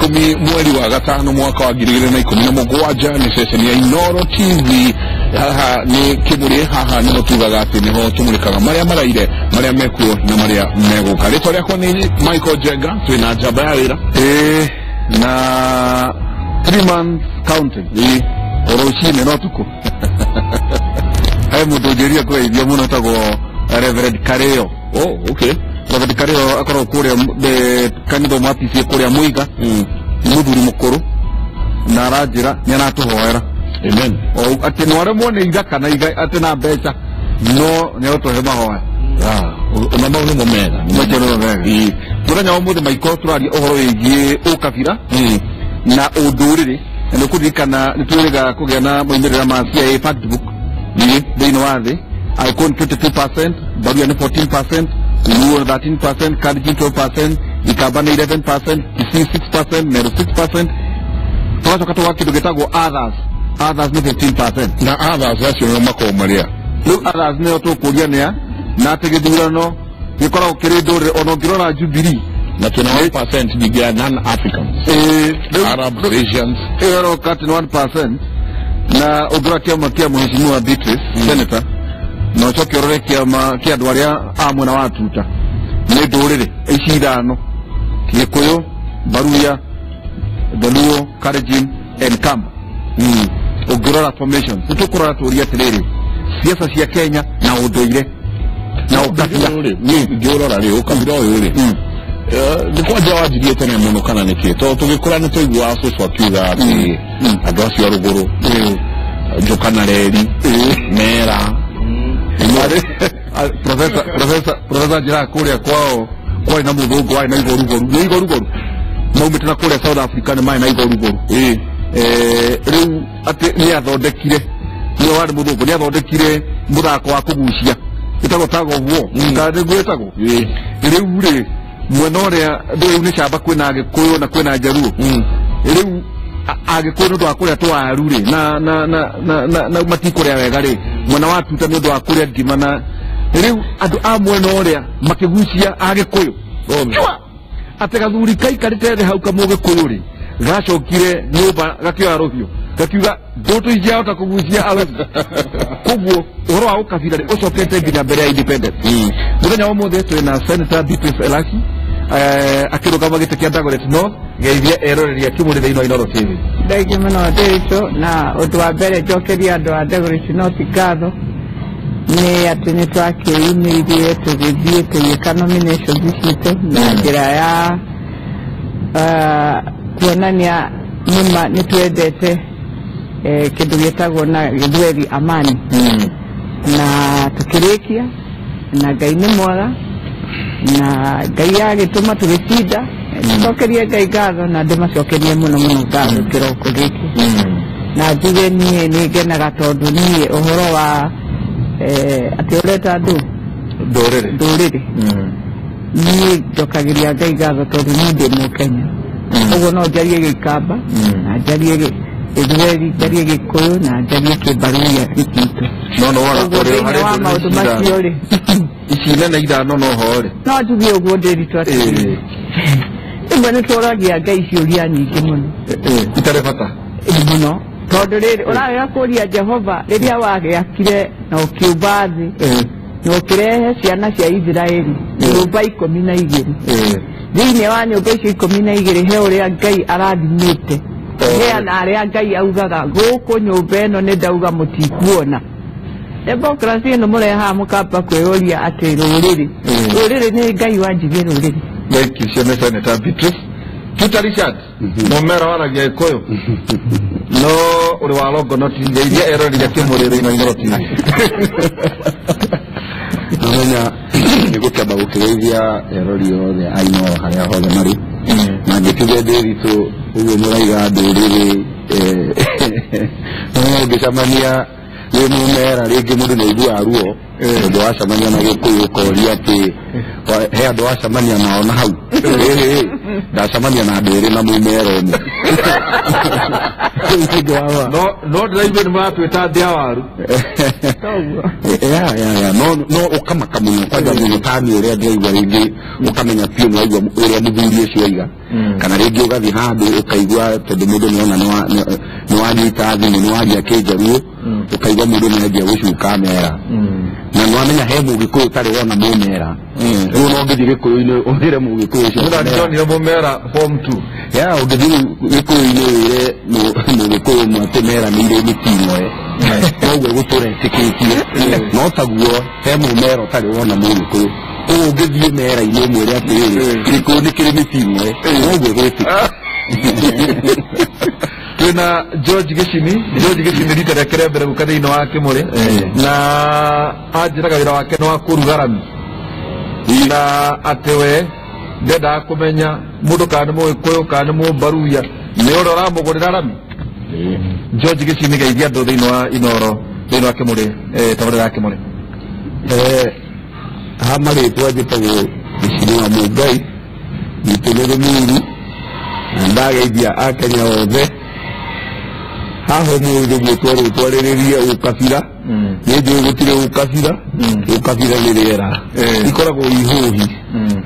10 mweri wa gatano mwaka wa 2017 nĩ ceceni ya Inooro TV. Haha nĩ Kĩmũrĩ, haha nĩho tugaga atĩ nĩho tũmũrĩkaga marĩa maraire, marĩa mekuo na marĩa megũka. Rĩtwa rĩakwa nĩ Michael Jenga, twĩna njamba ya wĩra na 3 months counting o rũcinĩ no tukũ. He mũndũ ũnjĩrire kũgeithio mũno etagwo Reverend Karĩo. Oh, okay. Reverend Karĩo akoragwo kũrĩa kanitha ũmwe wa PCA kũrĩa Mũiga. Nĩ mũthuri mũkũrũ na aranjĩra nĩ aratũhoera. Amen. O atĩ no aremwo nĩ ithaka na atĩ na mbeca no nĩ egũtũhe mahoya. Na mau nĩmo mega. Macio nĩmo mega. Mũthenya wa ũmũthĩ Michael tũraria ũhoro wĩgiĩ ũkabira na ũndũrĩrĩ, na nĩ ũkũririkana nĩ twĩrĩga kũgĩa na maumĩrĩra ma CIA Factbook thĩinĩ wa thĩ. Agĩkũyũ nĩ 22%, Baruya nĩ 14%, Luo 13%, Kalenjin 12%, Ikamba nĩ 11%, Kisii 6%, Meru 6%. Tũgacoka tũgoka kĩndũ gĩtagwo others. Others nĩ 15%. Na others acio nĩo makoragwo marĩa? Rĩu others nĩo tũkũria nĩa, na atĩ gĩthurano gĩkoragwo kĩrĩ ndũrĩrĩ ona ũngĩrora Jubilee na 21% ningĩ ya non-Africans, Arab, Asians. Ĩyo ĩroka atĩ nĩ 1%, na ũngĩrora kĩama kĩa Mheshimiwa Beatrice Senator na ũcoke ũrore kĩama kĩa andũ arĩa a mwena wa tuta nĩ ndũrĩrĩ ici ithano: Gĩkũyũ, Baruya, Dholuo, Kalenjin and Kamba. Ũngĩrora formations nĩ tũkũrora tũrie atĩrĩrĩ, siasa cia Kenya na ũndũire na ũkabira. Ngĩũrora rĩ, ũkabira ũyũ rĩ, nĩ kwanja wanjirie tene mũno kana nĩkĩ? Tondũ tũgĩkũra nĩ twaiguaga cũcũ akiuga atĩ andũ acio a rũgũrũ, njoka na reri, mera. Professor njĩraga kũrĩa kwao kwarĩ na mũthũngũ warĩ na igorugoru, nĩ igorugoru maumĩte na kũrĩa South Africa, nĩ marĩ na igorugoru. Rĩu atĩ nĩ athondekire, nĩwe warĩ mũthũngũ, nĩ athondekire mũthako wa kũgucia ĩtagwo tug of war, kana nĩguo ĩtagwo. Rĩu rĩ, mwena ũrĩa rĩu nĩ camba, kwĩna Agĩkũyũ na kwĩna Njaruo. Rĩu Agĩkũyũ nĩ ũndũ wa kũrĩa tũwaru rĩ na matikũrĩa wega rĩ, mwena wa tuta nĩ ũndũ wa kũrĩa ngima, na rĩu andũ a mwena ũrĩa makĩgucia Agĩkũyũ. Chua! Atĩ gathuri kaikarĩte thĩ hau kamũgĩkũyũ rĩ, gacokire nyũmba gakĩoya rũhiũ gakiuga ndũtũ inciahota kũgucia aruthi. Koguo ũhoro wa ũkabira rĩ ũcokete nginya mbere ya independence. Mũthenya wa ũmũthĩ twĩna Senator Beatrice Elachi akĩrũgama gĩtĩ kĩa Dagoret North. Geithia eroreria Kĩmũrĩ thĩinĩ wa Inooro TV. Thengiũ mũno Ndĩritũ, na ũndũ wa mbere njokeria andũ a Dagoret North ngatho nĩ atĩ nĩ twakĩyumĩririe tũgĩthiĩ tũgĩka nominations citũ na njĩra ya kuonania nĩma nĩ twendete kĩndũ gĩtagwo na gĩthweri amani, na tũkĩrĩkia na Ngai nĩ mwega na Ngai agĩtũma tũgĩcinda. Tũcokerie Ngai ngatho na ndĩmacokerie mũno mũno ngatho kĩroko gĩkĩ, na njuge niĩ nĩ ngenaga tondũ niĩ ũhoro wa atĩ ũreta andũ ndũrĩrĩ, ndũrĩrĩ, niĩ njokagĩria Ngai ngatho tondũ niĩ ndĩ Mũkenya. Ũguo no njarie Gĩikamba na njarie Gĩthweri, njarie Gĩkũyũ na njarie Kĩmbaruya gĩkitũ. No no wara Ũguo thĩinĩ wa maũndũ macio rĩ, ici nene ithano no ho rĩ, no njuge ũguo Ndĩritũ atĩrĩrĩ, rĩmwe nĩ tũragia Ngai ciũria nyingĩ mũno itarĩ bata mũno, tondũ rĩrĩ ũrarega kũria Jehova rĩrĩa wagĩakire na ũkĩũmba thĩ na ũkĩrehe ciana cia Isiraeli nyũmba 12, thĩinĩ wa nyũmba icio 12 he ũrĩa Ngai arathimĩte, he na arĩa Ngai augaga gũkũ nyũmba ĩno nĩ ndauga mũtikuona democracy ĩno mũrehaga, mũkamba kwĩyũria atĩ rũrĩrĩ, rũrĩrĩ nĩ Ngai wanjirie rũrĩrĩ. Thank you ciana, Senator Beatrice. Tuta Richard, mũmera waragia Gĩkũyũ no ũrĩ wa Longonot, ngeithia eroreria Kĩmũrĩ thĩinĩ wa Inooro TV. Namenya nĩ gũkĩamba gũkĩgeithia erori othe a Inooro harĩa hothe marĩ, na ngĩtuge Ndĩritũ ũguo mũraiga ndũrĩrĩ, no ũngĩcemania wĩ mũmera rĩngĩ mũndũ nĩ aiguaga ruo tondũ wacemania na Gĩkũyũ ũkoria atĩ he andũ wacemania nao na hau. Ndacemania na andũ erĩ na mũmera ũmwe. No ndĩraigua nĩ maratwĩta ndĩa waru. Ya no ũkamaka mũno kwanja mũno tani ũrĩa ndĩraigua rĩngĩ ũkamenya biũ nĩ waigua ũrĩa mũthuri ũcio oiga. Kana rĩngĩ ũgathiĩ handũ ũkaigua tondũ mũndũ nĩona nĩ wanyita thimũ nĩ waria kĩnjaruo ũkaigua mũndũ nĩ anjia gũcuka mera. Na nĩ wamenya he mũgĩkũyũ ũtarĩ wona mũmera. Rĩu no ũngĩthiĩ gĩkũyũ-inĩ ũmĩre mũgĩkũyũ ũcio. Mũndũ ndonire mũmera form 2. Ya ũngĩthiĩ gĩkũyũ-inĩ wĩre mũgĩkũyũ ũmwe atĩ mera nĩ irĩ mĩting'oe. Noguo gũtũra etĩkĩtie. No taguo he mũmera ũtarĩ wona mũgĩkũyũ. Koguo ũngĩthiĩ mera-inĩ ũmwĩre atĩrĩrĩ gĩkũyũ nĩ kĩrĩ mĩting'oe noguo gwĩtĩkia. Twina George Gicini. George Gicini rita rĩake rĩa mbere gũka thĩinĩ wa Kĩmũrĩ na anjĩraga wĩra wake nĩ wa kũruga rami na atĩ we ndendaga kũmenya mũndũ kana nĩ mũgĩkũyũ kana nĩ mũmbaruya nĩ ũrĩa ũramũgũrĩra rami. George Gicini geithia andũ thĩinĩ wa Inooro thĩinĩ wa Kĩmũrĩ tabarĩra ya Kĩmũrĩ. Ha marĩtwa njĩtagwo Gicini wa Mũngai gwitũ nĩ Rũmuru na ndageithia akenya othe. Haha ũmũthĩ ũguo twerwo twarĩrĩrie ũkabira nĩ njũĩ gũtirĩ ũkabira. Ũkabira nĩ rĩera ikoragwo ihũhi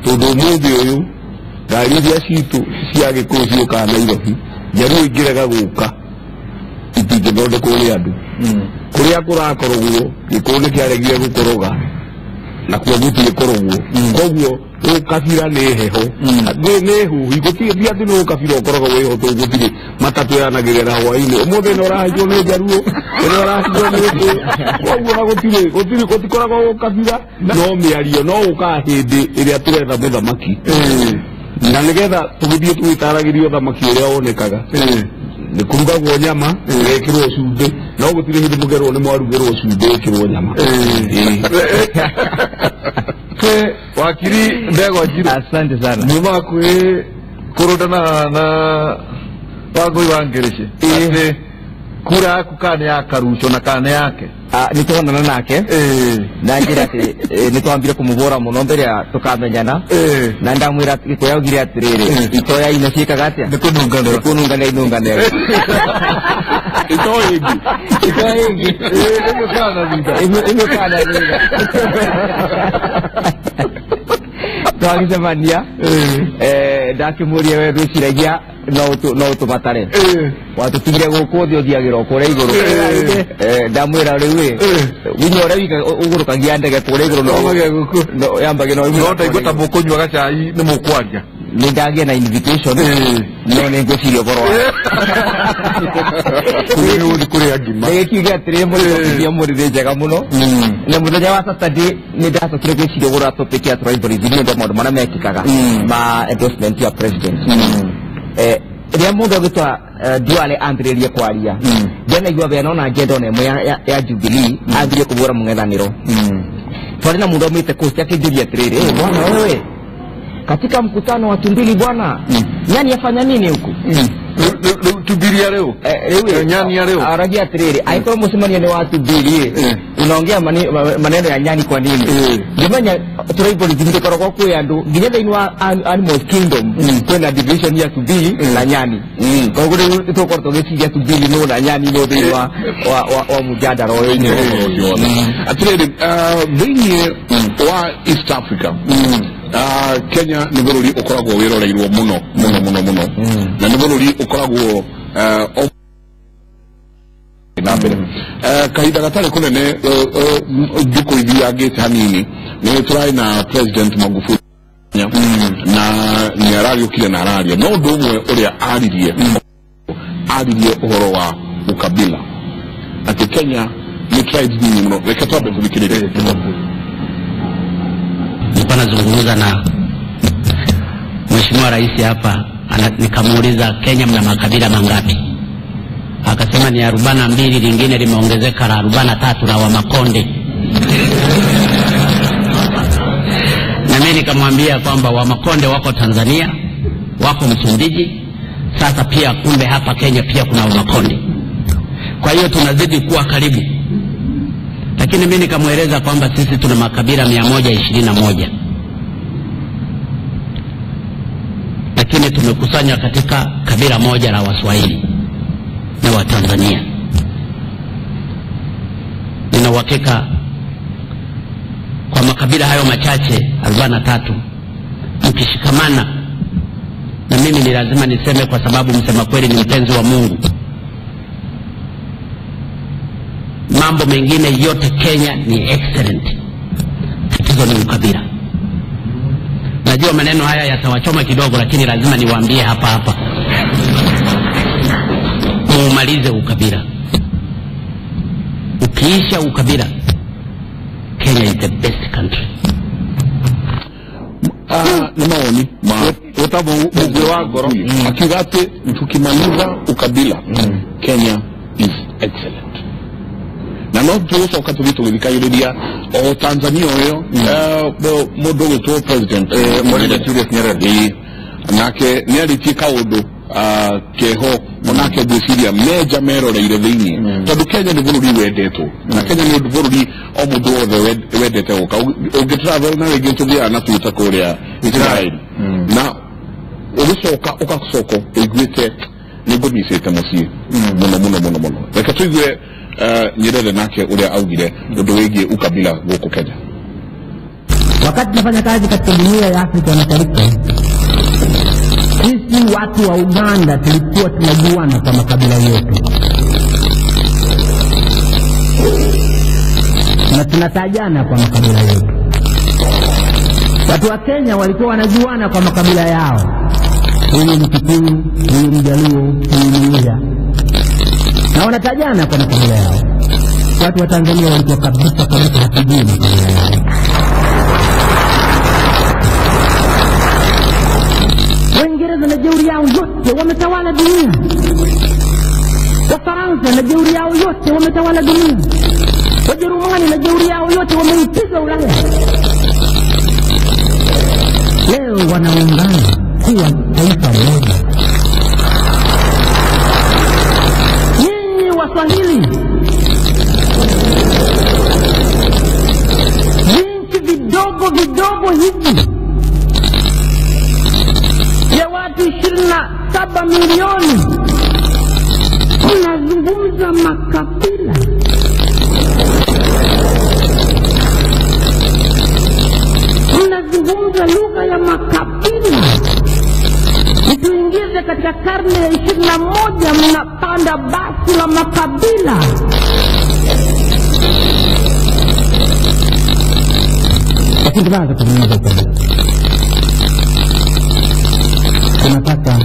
tondũ ũmũthĩ ũyũ ngari iria citũ cia gĩkũyũ ciũkaga Nairobi njaruo ingĩrega gũka itingĩthondekwo nĩ andũ. Kũrĩa kũrakorogwo gĩkũyũ nĩ kĩaregire gũkoroga nakuo gũtirĩ korogwo. Koguo ũkabira nĩ heho nĩ huhi gũtirĩ ti atĩ nĩ ũkabira ũkoragwo wĩho tondũ gũtirĩ matatũ yanagĩrĩra hwaĩ-inĩ ũmũthĩ nĩ ũrahaicwo nĩ njaruo ĩno ũrahaicwo nĩ gĩkũyũ. Koguo na gũtirĩ gũtikoragwo ũkabira no mĩario no ũkaga hĩndĩ ĩrĩa tũretha mũthamaki na nĩgetha tũgĩthiĩ tũgĩtaragĩrio thamaki ũrĩa wonekaga nĩ kũrugagwo nyama ĩgekĩrwo cumbĩ no gũtirĩ hĩndĩ mũgerwo nĩ mwarugĩrwo cumbĩ ĩkĩrwo nyama. Wakiri Ndegwa Njiru. Asante sana. Nyuma hakuhĩ kũrũndana na Wangũi wa Ngĩrĩcĩ atĩ kura yaku kana nĩ ya Karuco na kana nĩ yake. Nĩ twonana nake na njĩra atĩ nĩ twambire kũmũhũra mũno mbere ya tũkamenyana na ndamwĩra Gĩkũyũ augire atĩrĩrĩ itoya ino ciĩkaga atĩa nĩ kũnunganĩra kũnunganĩra inunganĩra itoya ĩngĩ itoya ĩngĩ ĩmwe kana thutha ĩmwe kana thutha twagĩcemania ndakĩmũria we ndwĩciragia no ũtũbatare watũtigire gũkũ thĩ ũthiagĩra o kũrĩa igũrũ. Ndamwĩra rĩu ĩ winya ũrĩa wika ũgũrũkagia ndege kũrĩa igũrũ yambagia no ndaigua ta mũkũnyua gacai nĩ mũkwaria. Nĩ ndagĩa na invitation no nĩ ngwĩciria ũhoro wa kũrĩa ngima nĩgĩkiuge atĩrĩ mũrĩ topic ya mũrĩ nĩ njega mũno na mũthenya wa Saturday nĩ ndacokire gwĩciria ũhoro wa topic ya tribalism nĩ ũndũ wa maũndũ marĩa mekĩkaga ma endorsement ya president. Rĩrĩa mũndũ agĩtwa Duale ambĩrĩrie kwaria ndanaigua wega nona agenda ona ĩmwe ya Jubilee ambĩrĩrie kũbũra mũng'ethanĩro. Twarĩ na mũndũ aumĩte Coast akĩnjũria atĩrĩrĩ bwana wewe katika mkutano wa Tumbili bwana nyani afanya nini huku? Tumbili ya leo nyani ya leo aragia atĩrĩrĩ angĩkorwo mũcemanio nĩ wa Tumbili unaongea maneno ya nyani kwa nini? Ngĩmenya tribalism ĩkoragwo kwĩ andũ nginya thĩinĩ wa Animal Kingdom kwĩna division ya Tumbili na nyani. Koguo rĩu tũkorwo tũgĩciria Tumbili nũ na nyani nũ thĩinĩ wa mũjadara ũyũ. Atĩrĩrĩ thĩinĩ wa East Africa Kenya nĩ bũrũri ũkoragwo wĩroreirwo mũno mũno mũno mũno na nĩ bũrũri ũkoragwo na mbere kahinda gatarĩ kũnene thikũ ithiangĩte hanini nĩ tũrarĩ na President Magufuli na nĩ arariũkire na araria no ũndũ ũmwe ũrĩa aririe ũhoro wa ukabila atĩ Kenya nĩ tribes nyingi mũno. Reke twambe tũthikĩrĩrie. Nilikuwa nazungumza na Mheshimiwa Rais hapa, nikamuuliza Kenya mna makabila mangapi? Akasema ni 42, lingine limeongezeka la 43 la Wamakonde. Na mimi nikamwambia kwamba Wamakonde wako Tanzania, wako Msumbiji, sasa pia kumbe hapa Kenya pia kuna Wamakonde. Kwa hiyo tunazidi kuwa karibu. Lakini mimi nikamweleza kwamba sisi tuna makabila 121. Lakini tumekusanywa katika kabila moja la Waswahili na Watanzania. Nina uhakika kwa makabila hayo machache 43 mkishikamana, na mimi ni lazima niseme kwa sababu msema kweli ni mpenzi wa Mungu, mambo mengine yote Kenya ni excellent, tatizo ni ukabila. Najua maneno haya yatawachoma kidogo, lakini lazima niwaambie hapa hapa, muumalize ukabila. Ukiisha ukabila, Kenya is the best country. Ni maoni Mugwe wa ngoro akiuga atĩ tukimaliza ukabila Kenya is excellent. Na no tũgũcoka tũthiĩ tũgĩthikagĩrĩria o Tanzania ũyũ mũndũ ũgwĩtwo president Mwalimu Julius Nyerere, nake nĩ arĩtie kaũndũ keho onake ngwĩciria menja meroreire thĩinĩ, tondũ Kenya nĩ bũrũri wendetwo, na Kenya nĩ bũrũri o mũndũ wothe wendete gũka. Ũngĩ travel na rĩngĩ tũthiaga na Twitter kũrĩa Israel, na ũgĩcoka ũgacoka ũiguĩte nĩ ngũmicĩte mũciĩ mũno mũno mũno mũno. Reke tũigue Nyerere nake ũrĩa augire ũndũ wĩgiĩ ukabila gũkũ Kenya. Wakati tunafanya kazi katika jumuiya ya Afrika Mashariki, sisi watu wa Uganda tulikuwa tunajuana kwa makabila yetu na tunatajana kwa makabila yetu. Watu wa Kenya walikuwa wanajuana kwa makabila yao, huyu ni Kikuyu, huyu Mjaluo, huyu Mluhya, na wanatajana kwa makabila yao. Watu wa Tanzania walikuwa kabisa kabisa hatujui makabila yao. Waingereza na jeuri yao yote wametawala dunia. Wafaransa na jeuri yao yote wametawala dunia. Wajerumani na jeuri yao yote wameipiga Ulaya. Leo wanaungana kuwa taifa moja. Nyinyi Waswahili, vinchi vidogo vidogo hivi ya watu 27 milioni mnazungumza makabila. Mnazungumza lugha ya makabila. Mtuingize katika karne ya 21, mnapanda basi la makabila. Lakini tunaanza kuzungumza ukabila. Tunataka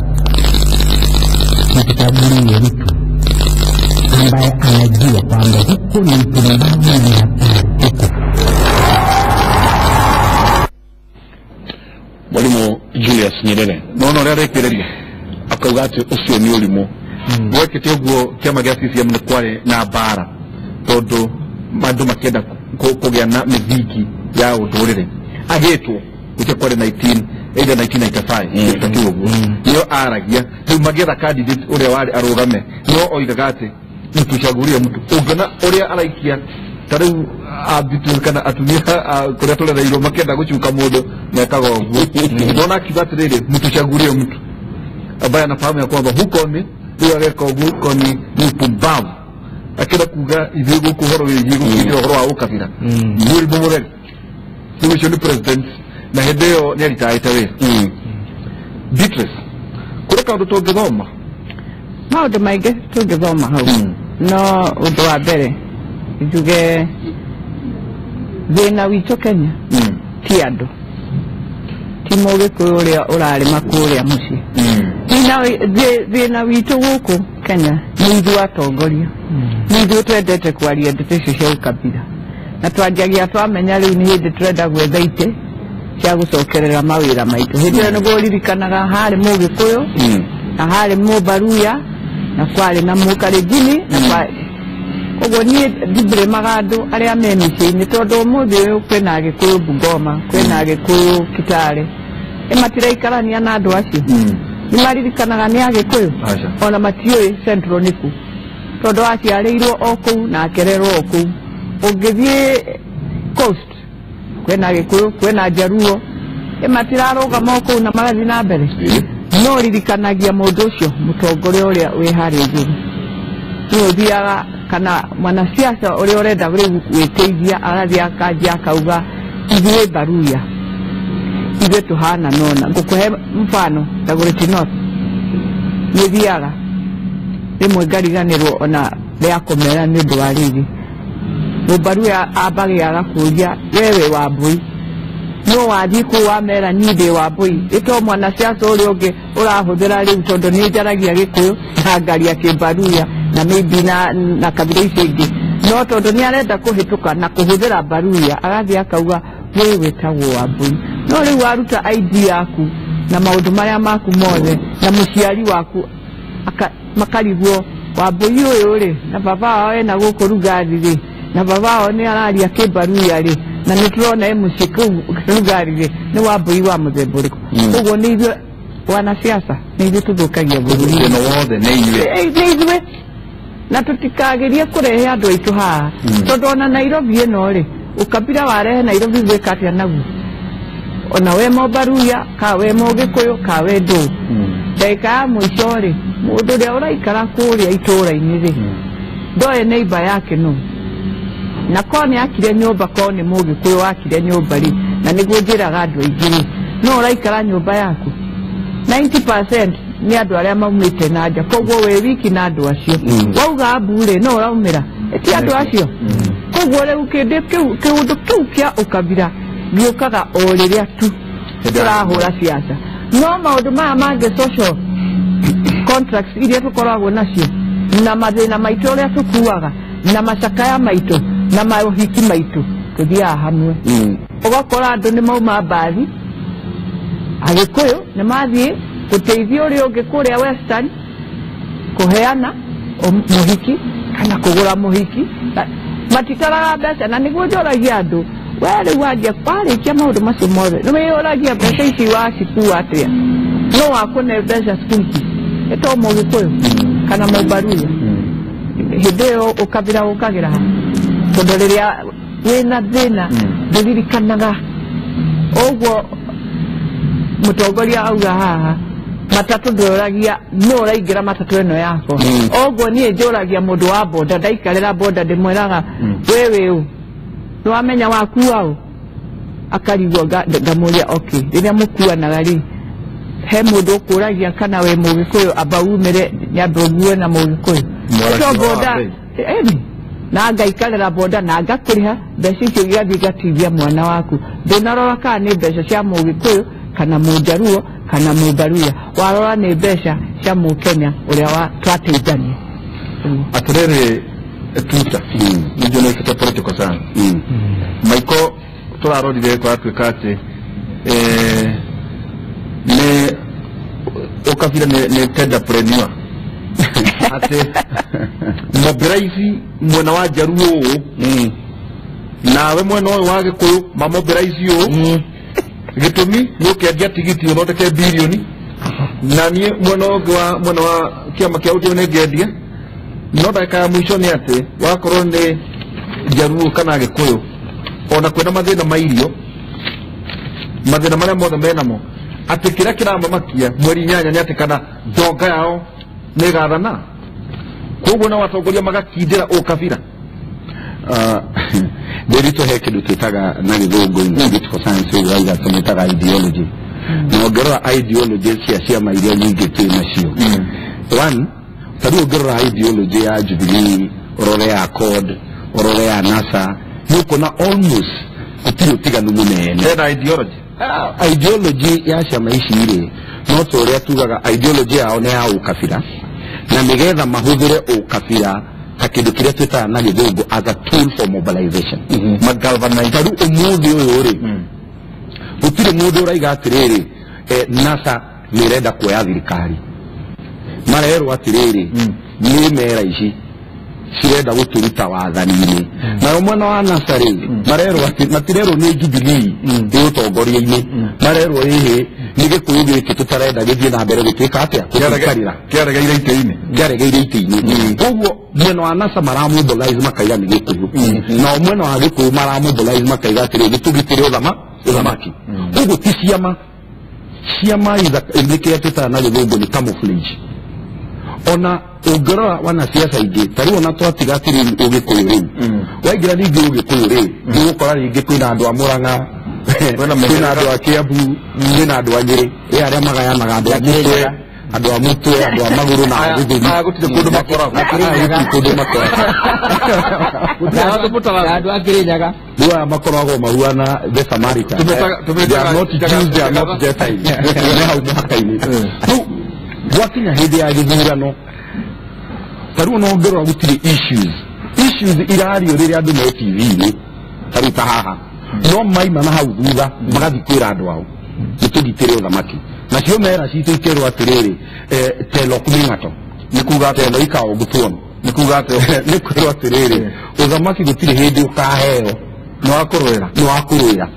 tuchagulie mtu ambaye anajua kwamba huko ni mpumbavu na ni hatari huko. Mwalimu Julius Nyerere no ũrĩa arekĩrĩria akauga atĩ ũcio nĩ ũrimũ. Gwekĩte ũguo kĩama gĩa CCM nĩ kwarĩ na mbara, tondũ andũ makĩenda kũgĩa na mĩthingi ya ũndũrĩre. Agĩtwo gũkĩa kwarĩ 1995 kĩu ũguo nĩyo aragia. Rĩu magĩetha candidate ũrĩa warĩ arũgame, no oigaga atĩ mtuchagulie mtu ũngĩona ũrĩa araikia. Ta rĩu abitu kana atumia kũrĩa tũrereirwo makĩenda gũcuka mũndũ mekaga ũguo. Ndona akiuga atĩrĩrĩ, mtuchagulie mtu ambaye anafahamu ya kwamba huko ni rĩu ageka ũguo, huko ni upumbavu. Akĩenda kuga ithuĩ gũkũ ũhoro wĩgiĩ gũkĩingĩra ũhoro wa ũkabira mũrimũ mũtheri. Rĩu ũcio nĩ president, na hĩndĩ ĩyo nĩ aritaĩte wĩra. Beatrice, kũrĩ kaũndũ tũngĩthoma? Maũndũ maingĩ tũngĩthoma hau, no ũndũ wa mbere njuge thĩna witũ Kenya ti andũ, ti mũgĩkũyũ ũrĩa ũrarĩma kũrĩa mũciĩ. Thĩna witũ gũkũ Kenya nĩ ithuĩ atongoria, nĩ ithuĩ twendete kwaria ndeto icio cia ũkabila, na twanjagia twamenya rĩu nĩ hĩndĩ tũrenda gwetha itĩ cia gũcokerera mawĩra maitũ. Hĩndĩ ĩyo nĩguo ũririkanaga harĩ mũgĩkũyũ na harĩ mũbaruya na kwarĩ na mũkalenjini na kwarĩ koguo niĩ ndimblĩmaga andũ arĩa me mĩciĩ-inĩ, tondũ ũmũthĩ ũyũ kwĩna Agĩkũyũ Bungoma, kwĩna Agĩkũyũ Kitale, ĩ matiraikarania na andũ acio. Nĩ maririkanaga nĩ Agĩkũyũ, ona matiũĩ Central nĩ kũ, tondũ aciarĩirwo o kũu na akererwo o kũu. Ũngĩthiĩ Coast kwĩna Agĩkũyũ, kwĩna Njaruo, ĩ matirarũgama o kũu na magathiĩ na mbere. No ririkanagia mũndũ ũcio mũtongoria ũrĩa wĩ harĩa igũrũ. Nĩ ũthiaga kana mwanasiasa ũrĩa ũrenda rĩu gwĩteithia agathiĩ akanjia akauga ithuĩ Baruya ithuĩ tũhana nona. Ngũkũhe mfano Dagoretti North nĩ thiaga rĩmwe ngariganĩrwo ona rĩa kũmera nĩ ũndũ wa rĩrĩ Mũbaruya ambagia agakũria wewe Wambui no wathiĩ kũu wamera niĩ ndĩ Wambui ĩto mwanasiasa ũrĩa ũngĩ ũrahũthĩra rĩu tondũ nĩ njaragia Gĩkũyũ na ngaria Kĩbaruya na maybe na kabira icio ingĩ no tondũ nĩ arenda kũhĩtũka na kũhũthĩra Baruya agathiĩ akauga we wĩtagwo Wambui. No rĩu waruta ID yaku na maũndũ marĩa maku mothe na mũciari waku makarigwo Wambui ũyũ rĩ na baba wao ena gũkũ Rugari rĩ na baba wao nĩ araria Kĩbaruya rĩ na nĩ tũrona e mũciĩ kũu Rugari rĩ nĩ Wambui wa mũthemba ũrĩkũ. Koguo nĩ ithuĩ wanasiasa nĩ ithuĩ tũthũkagia bũrũri ĩno wothe nĩ ithuĩ na tũtikagerie kũrehe andũ aitũ haha tondũ ona Nairobi ĩno rĩ ũkabira warehe Nairobi gwĩka atĩa naguo ona we Mũbaruya ka we Mũgĩkũyũ ka we ndũ ndagĩka ya mũico rĩ mũndũ ũrĩa ũraikara kũrĩa itũũra-inĩ rĩ ndoĩ neighbor yake nũ na korwo nĩ akire nyũmba korwo nĩ Mũgĩkũyũ wakire nyũmba rĩ na nĩguo njĩraga andũ aingĩ rĩ no ũraikara nyũmba yaku 90% nĩ andũ arĩa maumĩte na nja koguo wĩ wiki na andũ acio wauga mbu rĩ no ũraumĩra ti andũ acio. Koguo rĩu kĩũndũ kĩu kĩa ũkabira gĩũkaga o rĩrĩa tu tũrahũra siasa. No maũndũ maya mangĩ social contracts iria tũkoragwo nacio na mathĩna maitũ ũrĩa tũkuaga na macakaya maitũ na maũhiki maitũ tũthiaga hamwe. Ũgakora andũ nĩ mauma mbathi Agĩkũyũ nĩ mathiĩ gũteithia ũrĩa ũngĩ kũrĩa Western kũheana mũhiki kana kũgũra mũhiki matitaraga mbeca na nĩguo njoragia andũ we rĩu wanjia warĩkia maũndũ macio mothe nĩ wĩyũragia mbeca ici wacikua atĩa no wakũne mbeca school fees ĩto Mũgĩkũyũ kana Mũbaruya hĩndĩ ĩyo ũkabira ũkagĩra ha tondũ rĩrĩa wĩna thĩna ndũririkanaga ũguo mũtongoria auga haha matatũ ndũragia no ũraingĩra matatũ ĩno yakwa ũguo niĩ njũragia mũndũ wa boda ndaikarĩra boda ndĩmwĩraga we wĩ ũ nĩwamenya wakua ũ akarigwo ngamũria okay rĩrĩa mũkuanaga rĩ he mũndũ ũkũragia kana we Mũgĩkũyũ amba umĩre nyambe ũgue na Mũgĩkũyũ to boda na ngaikarĩra boda na ngakũrĩha mbeca icio igathiĩ igateithia mwana waku ndũnarora kana nĩ mbeca cia Mũgĩkũyũ kana Mũjaruo kana Mũbaruya warora nĩ mbeca cia Mũkenya ũrĩa wa twateithania. Atĩrĩrĩ tuta nĩ political science Maiko tũrarorire kũratuĩka atĩ nĩ ũkabira nĩ tenderpreneur atĩ mobilize mwena wa Jaruo ũũ nawe mwena ũyũ wa Gĩkũyũ mamobilize ũũ gĩtũmi nĩ ũkĩendia tigiti ũthondeke birioni na niĩ mwena ũngĩ wa mwena wa kĩama kĩa ODM nĩ ngĩendia no ndagĩka ya mũico nĩ atĩ wakorwo nĩ Jaruo kana Gĩkũyũ ona kwĩna mathĩna ma irio mathĩna marĩa mothe menamo atĩ kĩrĩa kĩramamakia mweri 8 nĩ atĩ kana ndonga yao nĩ ĩgathana koguo nao atongoria magakindĩra ũkabira. Ndĩritũ he kĩndũ twĩtaga na gĩthũngũ in political science ũrauga tũmĩtaga ideology na ũngĩrora ideology cia ciama iria nyingĩ twĩ nacio one ta rĩu ũngĩrora ideology ya Jubilee ũrore ya CORD ũrore ya NASA nĩ ũkuona almost gũtirĩ ũtiganu mũnene. Hena ideology ideology ya ciama ici rĩ no ta ũrĩa tugaga ideology yao nĩ ya ũkabira na nĩgetha mahũthĩre ũkabira ta kĩndũ kĩrĩa twĩtaga na gĩthũngũ as a tool for mobilization magalvanize. Ta rĩu ũmũthĩ ũyũ rĩ gũtirĩ mũndũ ũraiga atĩrĩrĩ NASA nĩ ĩrenda kuoya thirikari marerwo atĩrĩrĩ nĩ mera ici cirenda gũtũruta wathani-inĩ nayo mwena wa NASA rĩ marerwo atĩ matirerwo nĩ Jubilee ĩ ũtongoria-inĩ marerwo ĩhĩ nĩ Gĩkũyũ gĩkĩ tũtarenda gĩthiĩ na mbere gũtuĩka atĩa gũtũikarĩra kĩaregeire itĩ-inĩ kĩaregeire itĩ-inĩ koguo mwena wa NASA maramobilize makaiga nĩ Gĩkũyũ nao mwena wa Gĩkũyũ maramobilize makaiga atĩrĩ nĩ tũgitĩre ũthamaki koguo ti ciama Ciama nĩ kĩrĩa twĩtaga na gĩthũngũ nĩ camouflage. Ona ũngĩrora wanasiasa aingĩ ta rĩu ona twatiga atĩrĩrĩ ũgĩkũyũ rĩu waingĩra ningĩ ũgĩkũyũ rĩ nĩũgũkora rĩngĩ kwĩna andũ a Mũrang'a, kwĩna andũ a Kiambu, kwĩna andũ a Nyĩrĩ, ĩ arĩa magayanaga andũ a mũtwe, andũ a mũtwe, andũ a magũrũ na a gĩthũri. Gũtirĩ kũndũ makoragwo. Gũtirĩ kũndũ makoragwo. Andũ a Kĩrĩnyaga. Rĩu aya makoragwo mahuana the Samaritan. They are not Jews, they are not Gentiles. Nĩ hau mũhaka-inĩ. Rĩu gwakinya hĩndĩ ya gĩthurano ta rĩu ona ũngĩrora gũtirĩ issues irario rĩrĩa andũ me TV-inĩ ta rĩu ta haha no maima na hau thutha magathiĩ kwĩra andũ ao nĩtũgitĩre ũthamaki. Nacio mera citũ ikerwo atĩrĩrĩ telo kũming'ato nĩ kuga telo ikao gũtuon nĩ kuga nĩ kwĩrwo atĩrĩrĩ ũthamaki gũtirĩ hĩndĩ ũkaheo nĩ wa kũrũĩra.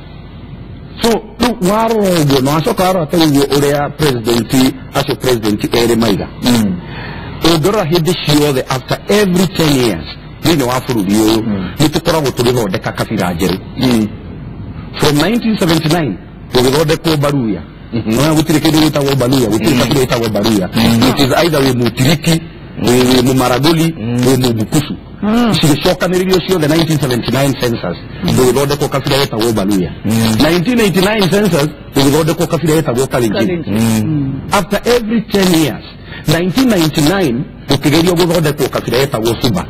So rĩu warora ũguo na wacoka warora ta ũguo ũrĩa president acio president erĩ maiga ũngĩrora hĩndĩ ciothe after every 10 years thĩinĩ wa bũrũri ũyũ nĩ tũkoragwo tũgĩthondeka kabira njerũ. From 1979 gũgĩthondekwo Baruya. No gũtirĩ kĩndũ gĩtagwo Baruya, gũtirĩ kabira gĩtagwo Baruya. It is either wĩ Mũtiriki, wĩ Mũmaragoli, wĩ Mũbukusu. Cigĩcokanĩrĩrio ciothe 1979 census gũgĩthondekwo kabira gĩtagwo Baruya. 1989 census gũgĩthondekwo kabira gĩtagwo Kalenjin. After every 10 years 1999 gũkĩgerio gũthondekwo kabira gĩtagwo Suba.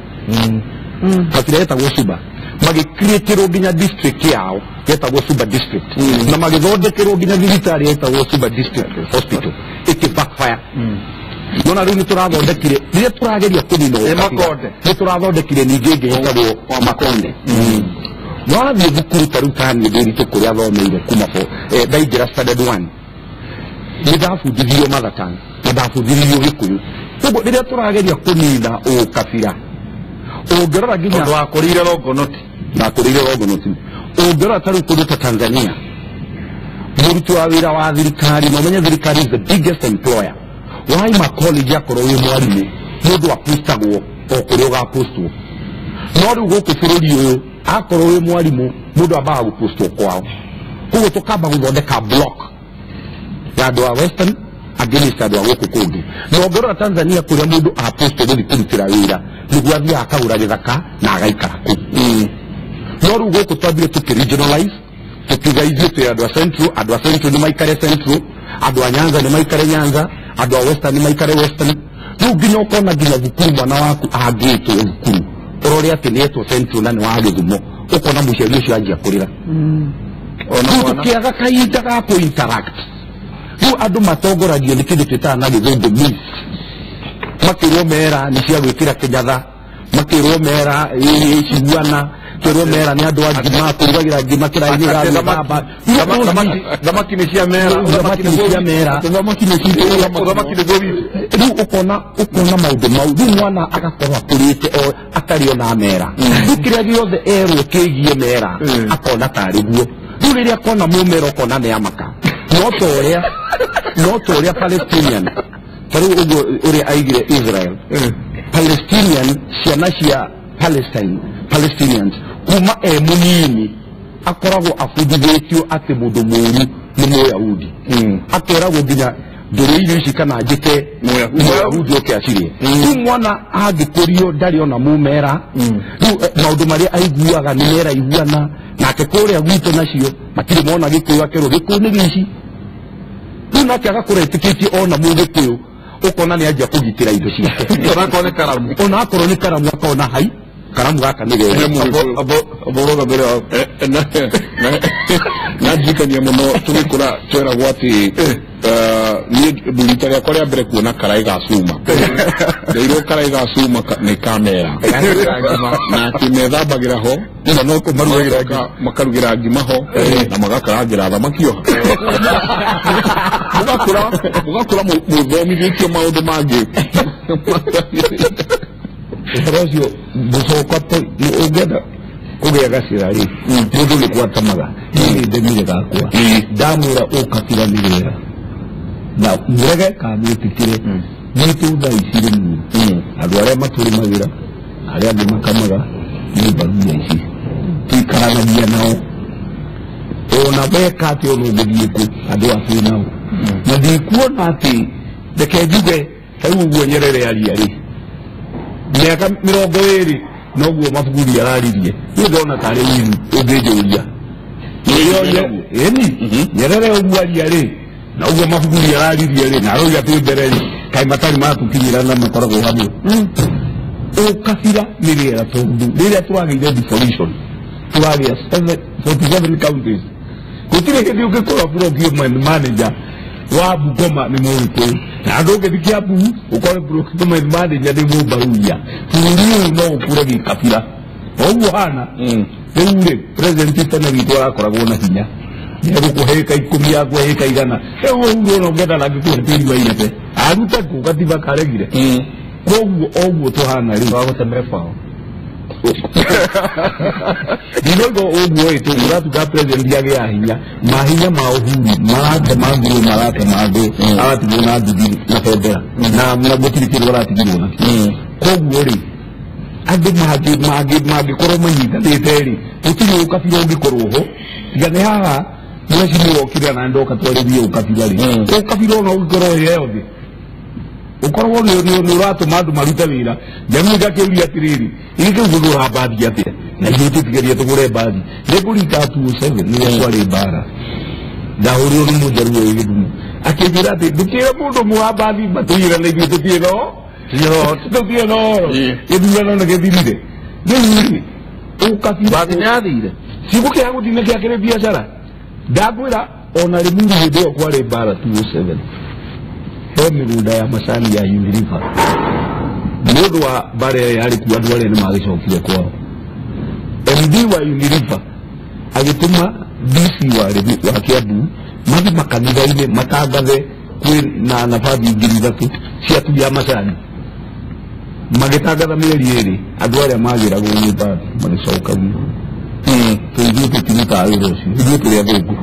Kabira gĩtagwo Suba magĩcreaterwo nginya district yao getagwo Suba district na magĩthondekerwo nginya thibitarĩ yetagwo Suba district hospital ĩkĩ backfire. Nona rĩu nĩtũrathondekire rĩrĩa tũrageria kũnina nĩ tũrathondekire ningĩ ĩngĩ ĩtagwo Makonde. Wathiĩ thukuru ta rĩu ta niĩ ndĩritũ kũrĩa thomeire kuma ndaingĩra standard 1 nĩ ndabundithirio mother tongue na ndabundithirio Gĩkũyũ. Koguo rĩrĩa tũrageria kũnina ũkabira ũngĩrora nginya tondũ wakũrĩire Longonot ndakũrĩire Longonot ũngĩrora ta rĩu kũndũ ta Tanzania mũruti wa wĩra wa thirikari na ũmenye thirikari is the biggest employer waima college akorwo wĩ mwarimũ mũndũ apostagwo o kũrĩa ũgapostwo. No rĩu gũkũ bũrũri ũyũ akorwo wĩ mwarimũ mũndũ ambaga gũpostwo kwao. Koguo tũkamba gũthondeka block ya andũ a Western against andũ a gũkũ kũngĩ. Na ũngĩrora Tanzania kũrĩa mũndũ apostwo gũthiĩ kũrutĩra wĩra nĩguo athiaga akagũra gĩthaka na agaikara kũu. No rĩu gũkũ twambire tũkĩ regionalize tũkiuga ithuĩ twĩ andũ a Central, andũ a Central nĩ maikare Central, andũ a Nyanza nĩ maikare Nyanza, andũ a Western nĩ maikare Western. Rĩu nginya ũkona nginya thukuru mwana waku angĩtwo thukuru ũrore atĩ nĩetwo Central na nĩ wa Gĩthumo ũkona mũciari ũcio anjia kũrĩra. Rĩu tũkĩaga kahinda ga kũ interact. Rĩu andũ matongoragio nĩ kĩndũ twĩtaga na gĩthũngũ myth. Makĩrwo mera nĩ cia gwĩkĩra kĩnyatha, makĩrwo mera ciguana, kĩrwo mera nĩ andũ a ngima kũrugagĩra ngima kĩraĩ-inĩ gĩgathamba. Thamaki nĩ cia mera, thamaki nĩ cia mera, thamaki nĩ nĩguo witũ. Rĩu ũkona maũndũ mau rĩu mwana agakorwo akũrĩte o atarĩ ona mera. Rĩu kĩrĩa gĩothe erwo kĩgiĩ mera akona tarĩ guo. Rĩu rĩrĩa akona mũmera ũkona nĩ amaka. No ta ũrĩa Palestinian ta rĩu ũguo ũrĩa aigire Israel Palestinian ciana cia Palestine Palestinians kuma e mũnini akoragwo abundithĩtio atĩ mũndũ mũũru nĩ Mũyahudi. Akeragwo nginya ndũrĩ irio ici kana njĩke Mũyahudi oke acirĩe. Rĩu mwana angĩkũrio ndarĩ ona mũmera rĩu maũndũ marĩa aiguaga nĩ mera iguana nake kũrĩa gwitũ nacio matirĩ mona Gĩkũyũ akerwo Gĩkũyũ nĩ gĩici. Rĩu nake agakũra etĩkĩtie ona Mũgĩkũyũ ũkona nĩ anjia kũgitĩra indo ciake. Onakorwo nĩ karamu. Onakorwo nĩ karamu akona hai karamu gaka nĩ gega. Aboroga mbere na njikania mũno tũgĩkũra tweragwo atĩ niĩ rita rĩakwa rĩa mbere kuona karai ga cuma ndeirwo karai ga cuma nĩ kamera na atĩ methambagĩra ho na no kũmarugagĩra makarugĩra ngima ho na magakarangĩra thamaki ho. Mũgakũra mũthomithĩtio maũndũ mangĩ. Ũhoro ũcio gũcoka ũngĩenda kũgĩa gacĩra rĩ mũndũ nĩ gwatamaga niĩ nĩ ndemire gakwa ndamwĩra ũkabira nĩ wĩra na mũrege kana mwĩtĩkĩre gwitũ thaa ici rĩmwe andũ arĩa matũrĩmagĩra arĩa angĩ makamaga nĩ mbaruya ici tũikaranagia nao ona weka atĩ ona ũngĩthiĩ kũ andũ a twĩ nao Na ndikuona atĩ reke njuge ta rĩu ũguo Nyerere aria rĩ mĩaka 20 noguo Mabuguri araririe niĩ ndona tarĩ wiru ũngĩnjũria ĩni Nyerere ũguo aria rĩ na ũguo Mabuguri araririe rĩ na arauga twĩ mbere rĩ kaĩ matarĩ matũkinyĩra na makoragwo hamwe. Ũkabira nĩ rĩera tondũ rĩrĩa tũragĩire devolution tũragĩa 47 counties gũtirĩ hĩndĩ ũngĩkorwo procurement manager wa Bungoma nĩ Mũgĩkũyũ na andũ ũngĩthiĩ Kiambu ũkore procurement manager nĩ Mũmbaruya. Bũrũri ũyũ no ũkũre gĩkabira o ũguo hana. Rĩu rĩ president tene witũ arakoragwo na hinya nĩegũkũhe ĩka 10 akũhe ĩka 100 rĩu ũguo ona ũngĩenda ndangĩkũhe tĩri wa irebe arute kũ gatiba karegire. Koguo oguo tũhana rĩ wagũtemere kwao ndinoiga ũguo ĩ tũratuga president agĩa hinya mahinya ma Uhuru maratema nguo maratema andũ aratigwo na nduthi na bendera na gũtirĩ kĩndũ aratigirwo nakĩo. Koguo rĩ andũ mangĩkorwo manyitanĩte rĩ gũtirĩ ũkabira ũngĩkorwo ho tiga nĩ haha mheshimiwa okire na ndoka twarĩrie ũkabira rĩ ũkabira ona ũngĩkorwo wĩ yothe ukorwo nĩ ũratũma andũ marute wĩra. Njaruo igakĩũria atĩrĩrĩ gĩkĩ ngũgũra mbathi atĩa na ithuĩ tũtigerie tũgũre mbathi. Nĩngũrika 2007 nĩrĩa kwarĩ mbara ndahũrirwo nĩ mũnjaruo wĩ Gĩthumo akĩnjĩra atĩ ndũkĩre mũndũ ũmwe wa mbathi matũiyĩra na ithuĩ tũtirĩ na ũhoro gĩthurano nĩ gĩthirire. Rĩu rĩ ũkabira mbathi nĩyathire cigũkĩaga gũthiĩ nĩkĩ akĩrĩ biacara. Ndakwĩra ona Limuru hĩndĩ ĩyo kwarĩ mbara 2007 he mĩgũnda ya macani ya Unilever nĩ ũndũ wa mbara ĩyo yarĩ kuo andũ arĩa nĩ magĩcokire kwao. MD wa Unilever agĩtũma DC wa Kiambu mathiĩ makanitha-inĩ matangathe kwĩ na nabathi 3,000 cia atui a macani. Magĩtangatha mĩeri 2 andũ arĩa magĩragwo nĩ mbathi magĩcokagio. Ithuĩ tũtirutaga wĩra ũcio ithuĩ tũrĩ athũngũ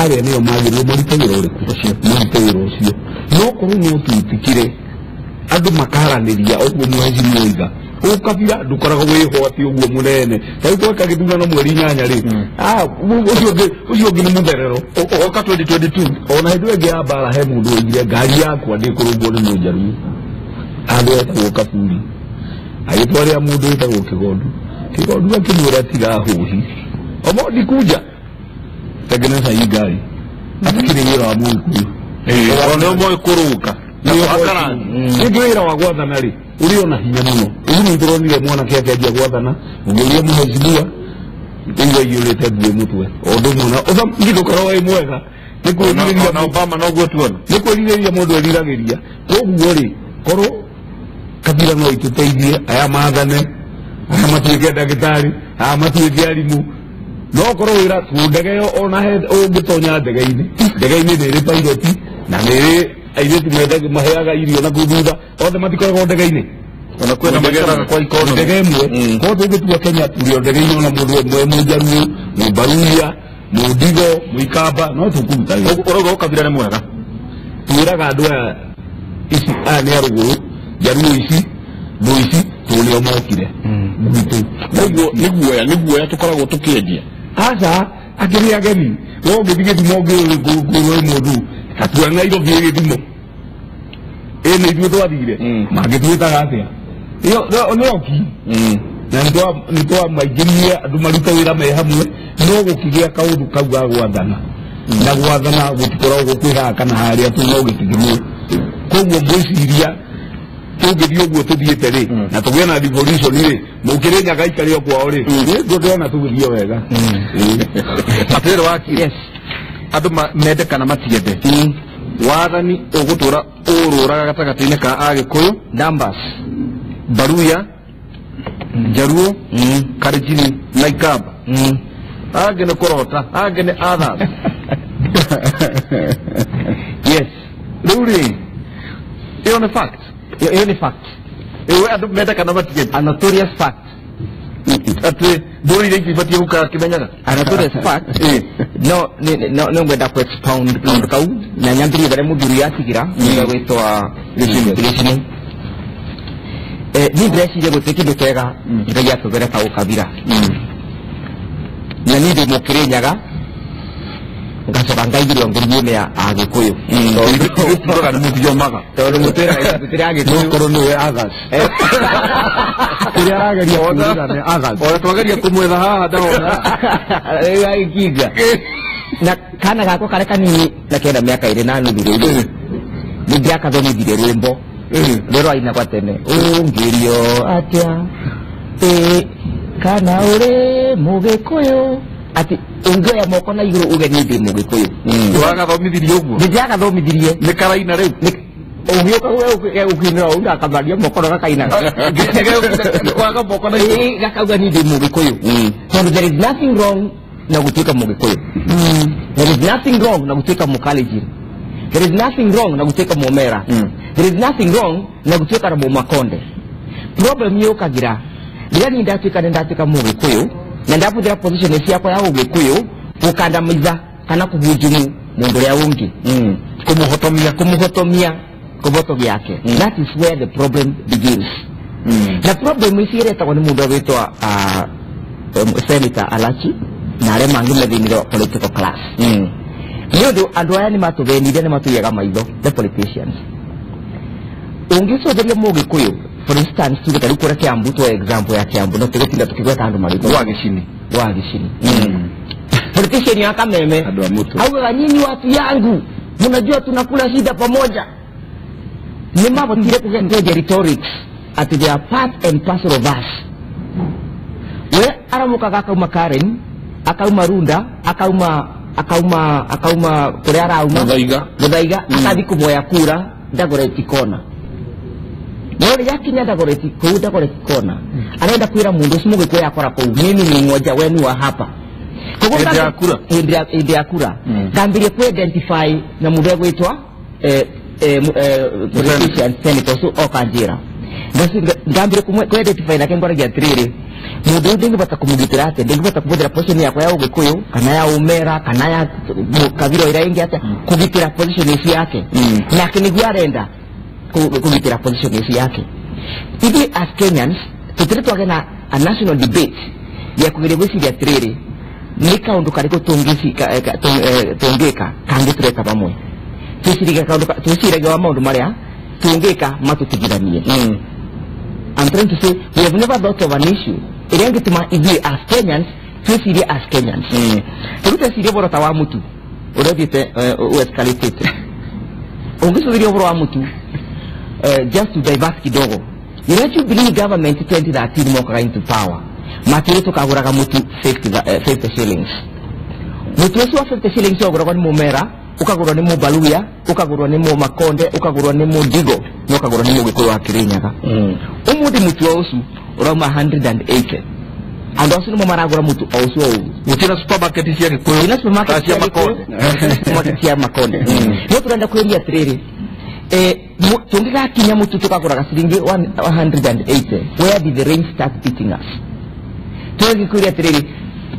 arĩa nĩo magĩrĩirwo marute wĩra ũrĩkũ marute wĩra ũcio. No korwo no twĩtĩkire andũ makaranĩria ũguo mheshimiwa oiga ũkabira ndũkoragwo wĩho atĩ ũguo mũnene. Ta rĩu tweka gĩthurano mweri 8 rĩ ũcio ũngĩ nĩ mũtherero ũgoka 2022. Ona hĩndĩ ĩyo ĩngĩ ya mbara he mũndũ oigire ngari yakwa ndĩkũrũngwo nĩ mũnjaruo handũ etagwo Kaburi agĩtwarĩra mũndũ wĩtagwo Kĩgondu. Kĩgondu akĩmwĩra tiga hũhi Omondi kuja tengeneza hii gari atikĩrĩ wĩra wa Mũgĩkũyũ nĩo moĩ kũrũnga rĩngĩ wĩra wa gwathana rĩ ũrĩ ona hinya mũno. Ũguo nĩ tũronire mwanake akĩanjia gwathana ũngĩũria mheshimiwa ũguo aiyũrĩte mbuĩ mũtwe o ũndũ ũmwe na ũthamaki ndũkoragwo wĩ mwega nĩ kwĩrirĩria ona Obama noguo tuona nĩ kwĩrirĩria mũndũ eriragĩria. Koguo rĩ korwo kabira no itũteithie aya mathane aya matuĩke ndagĩtarĩ aya matuĩke arimũ no korwo wĩra ndege ĩyo ona he ũngĩtonya ndege-inĩ ndege-inĩ nĩ ĩrĩ pilot na nĩ ĩrĩ airĩtu maheaga irio na kũu thutha othe matikoragwo ndege-inĩ ona kwĩna maikaraga kwa economy ndege ĩmwe. Korwo tũngĩtua Kenya tũrĩ o ndege-inĩ ona mũndũ ũmwe Mũnjaruo Mũmbaruya Mũndigo Mũikamba no tũkũruta wĩra. Ũrauga ũkabira nĩ mwega twĩraga andũ aya ici aya nĩ arũgũrũ njaruo ici thũ ici tũrĩ o mokire gwitũ. Nĩ guoya tũkoragwo tũkĩendia aca akĩrĩ ageni we ũngĩthiĩ Gĩthumo ũngĩũrwo mũndũ tatua Nairobi ĩ Gĩthumo ĩ nĩ ithuĩ twathire mangĩtwĩtaga atĩa ĩyo nĩ oki na nĩ twamaingĩrie andũ marute wĩra me hamwe no gũkĩgĩa kaũndũ kau ga gwathana na gwathana gũtikoragwo kwĩ haha kana harĩa tu no gĩtigimwo. Koguo ngwĩciria tũngĩthiĩ ũguo tũthiĩte rĩ na tũgĩe na devolution rĩ Mũkĩrĩnyaga aikare o kwao rĩ nĩguo ndĩrona tũgĩthiĩ wega. Atĩrĩrĩ wakiri andũ mende kana matiende wathani ũgũtũra ũrũraga gatagatĩ-inĩ ka Agĩkũyũ numbers Baruya Njaruo Kalenjin na Ikamba angĩ nĩ kũrota angĩ nĩ others. Yes rĩu rĩ ĩyo nĩ fact ĩyo nĩ fact ĩwe andũ mende kana matiende a notorious fact atĩ ndũrĩrĩ icio ibatiĩ gũikara kĩmenyaga a notorious fact no no ngwenda ku expound kaũndũ kau na nyambĩrĩrie barĩa mũthuri atigira nĩwe gwĩtwa Gĩcini. Niĩ ndĩreciria gũtirĩ kĩndũ kĩega Ngai atũgere ta ũkabira na niĩ ndĩ Mũkĩrĩnyaga Ngacoka ngaigĩrwo ngũriinĩ ya Agĩkũyũ. Tondũ nĩ mũthiomaga. Tondũ mũtĩra Agĩkũyũ. Nokorwo nĩwe others. Kĩrĩa arageria kuuga nĩ others. Ona twageria kũmwetha haha ndahona. Rĩu agĩkinga. Na kana gakwa karĩa kanini na kenda mĩaka ĩrĩ na nuthu rĩu. Nĩ ndĩrakathomithirie rwĩmbo. Rũrĩa rwainagwa tene. Ũngĩrio atĩa? Kana ũrĩ Mũgĩkũyũ. Ati ũngĩoya moko na igũrũ uge niĩ ndĩ Mũgĩkũyũ. Wagathomithirie ũguo? Nĩ ndĩragathomithirie. Nĩ karaina rĩu? Ũgĩũka ũkĩinĩra ũũ gakamaria moko na gakainaga. Kwaga moko na igũrũ. Gakauga niĩ ndĩ Mũgĩkũyũ. Tondũ there is nothing wrong na gũtuĩka Mũgĩkũyũ. There is nothing wrong na gũtuĩka Mũkalenjin. There is nothing wrong na gũtuĩka Mũmera. There is nothing wrong na gũtuĩka na Mũmakonde. Problem yũkagĩra rĩrĩa niĩ ndatuĩka nĩ ndatuĩka Mũgĩkũyũ na ndabũthĩra position ciakwa ya Ũgĩkũyũ gũkandamiza kana kũhunjumu mũndũ ũrĩa ũngĩ. Kũmũhotomia kĩhoto gĩake. That is where the problem begins. Na problem ici ĩretagwo nĩ mũndũ ũgwĩtwo Senator Alachi na arĩa mangĩ me thĩinĩ wa political class. Nĩ ũndũ andũ aya nĩ matũthĩnirie, nĩ matũiyaga maitho, the politicians. Ũngĩcotheria Mũgĩkũyũ, for instance, tuge ta rĩu kũrĩa Kiambu, tuoe example ya Kiambu, no tũgũtinda tũkĩgweta andũ marĩtwa. Gwa Gĩcini. Gwa Gĩcini. Politician ya Kameme augaga nyinyi watu yangu mnajua tunakula shida pamoja. Nĩ mabotire kũgeria rhetorics ati they are part and parcel of us. We aramukaga akauma Karen, akauma Runda, akauma kũrĩa arauma Muthaiga, akathi kũmoya kura Dagoretti Corner. No rĩrĩa akinya Dagoretti kũu Dagoretti Corner, arenda kwĩra mũndũ ũcio Mũgĩkũyũ akora kũu, mimi ni mmoja wenu wa hapa. Hĩndĩ ya kura ngambĩrĩria kũ identify na mũndũ egwĩtwa politician senator ũcio oka njĩra. Ngambĩrĩria kũ identify nake ngoragia atĩrĩrĩ, mũndũ ũyũ ndĩngĩbota kũmũgitĩra atĩa, ndĩngĩbota kũbũthĩra position yakwa ya Ũgĩkũyũ kana ya Ũmera kana ya kabira ĩrĩa ĩngĩ atĩa kũgitĩra position ici yake. Nake nĩguo arenda kũgitĩra position ici yake. Ithuĩ as Kenyans tũtirĩ twagĩa na a national debate ya kũgeria gwĩciria atĩrĩrĩ, nĩ kaũndũ karĩkũ tũngĩka kangĩtũreta pamwe. Twĩciragia wa maũndũ marĩa tũngĩka matũtigithanie. I'm trying to say we have never thought of an issue ĩrĩa ĩngĩtũma ithuĩ as Kenyans twĩcirie as Kenyans. Rĩu twecirie ũhoro ta wa mũtu ũrĩa ũthiĩte ũescalate. Ũngĩcũthĩria ũhoro wa mũtu, just to divert kidogo, rĩrĩa Jubilee government 2013 mokaga into power, matwĩrĩ tũkagũraga mũtu 50 shillings. Mũtu ũcio wa 50 shillings wagũragwo nĩ Mũmera, ũkagũrwo nĩ Mũbaluya, ũkagũrwo nĩ Mũmakonde, ũkagũrwo nĩ Mũndigo, na ũkagũrwo nĩ Mũgĩkũyũ wa Kĩrĩnyaga. Ũmũthĩ mũtu o ũcio ũrauma 180. Andũ acio nĩmo maragũra mũtu o ũcio o ũguo. Gũtirĩ supermarket cia Gĩkũyũ. Gũtirĩ supermarket cia Makonde. Supermarket cia Makonde. No tũrenda kwĩria atĩrĩrĩ, tũngĩgakinya mũtu tũkagũraga ciringi 180, where did the rain start beating us? Tũngĩkwĩria atĩrĩrĩ,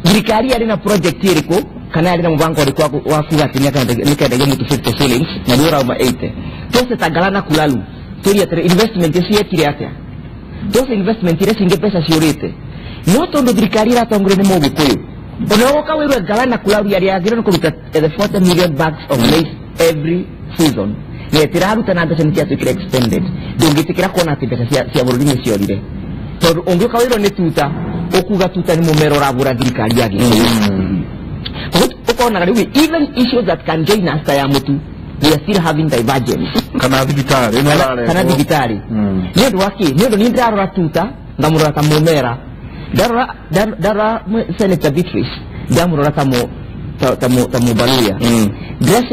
thirikari yarĩ na project ĩrĩkũ kana yarĩ na mũbango ũrĩkũ wa kuga atĩ nĩkendagia mũtu 50 shillings na nĩ ũrauma 80. Twese ta Galana Kulalu tũrie atĩrĩ, investment icio yekire atĩa? Twese investment iria cingĩ mbeca ciũrĩte. No tondũ thirikari ĩratongorio nĩ Mũgĩkũyũ, ona ũgoka wĩrwe Galana Kulalu yarĩ yagĩrĩirwo nĩ kũruta the 40 million bags of maize every season, na ĩtiraruta na mbeca nĩ ciatuĩkire expended. Ndũngĩtĩkĩra kuona atĩ mbeca cia bũrũri nĩ ciorire. Tondũ ũngĩũka wĩrwo nĩ tuta, ũkuga tuta nĩ mũmera ũrabũra thirikari ya Gĩkũyũ. Ũkonaga rĩu even issues that can join us ta ya mũtu, we are still having divergence. Kana thibitarĩ. Kana thibitarĩ. Nĩ ũndũ wa kĩ? Nĩ ũndũ niĩ ndĩrarora tuta ngamũrora ta Mũmera, ndarora Senator Beatrice ndamũrora ta Mũbaluya.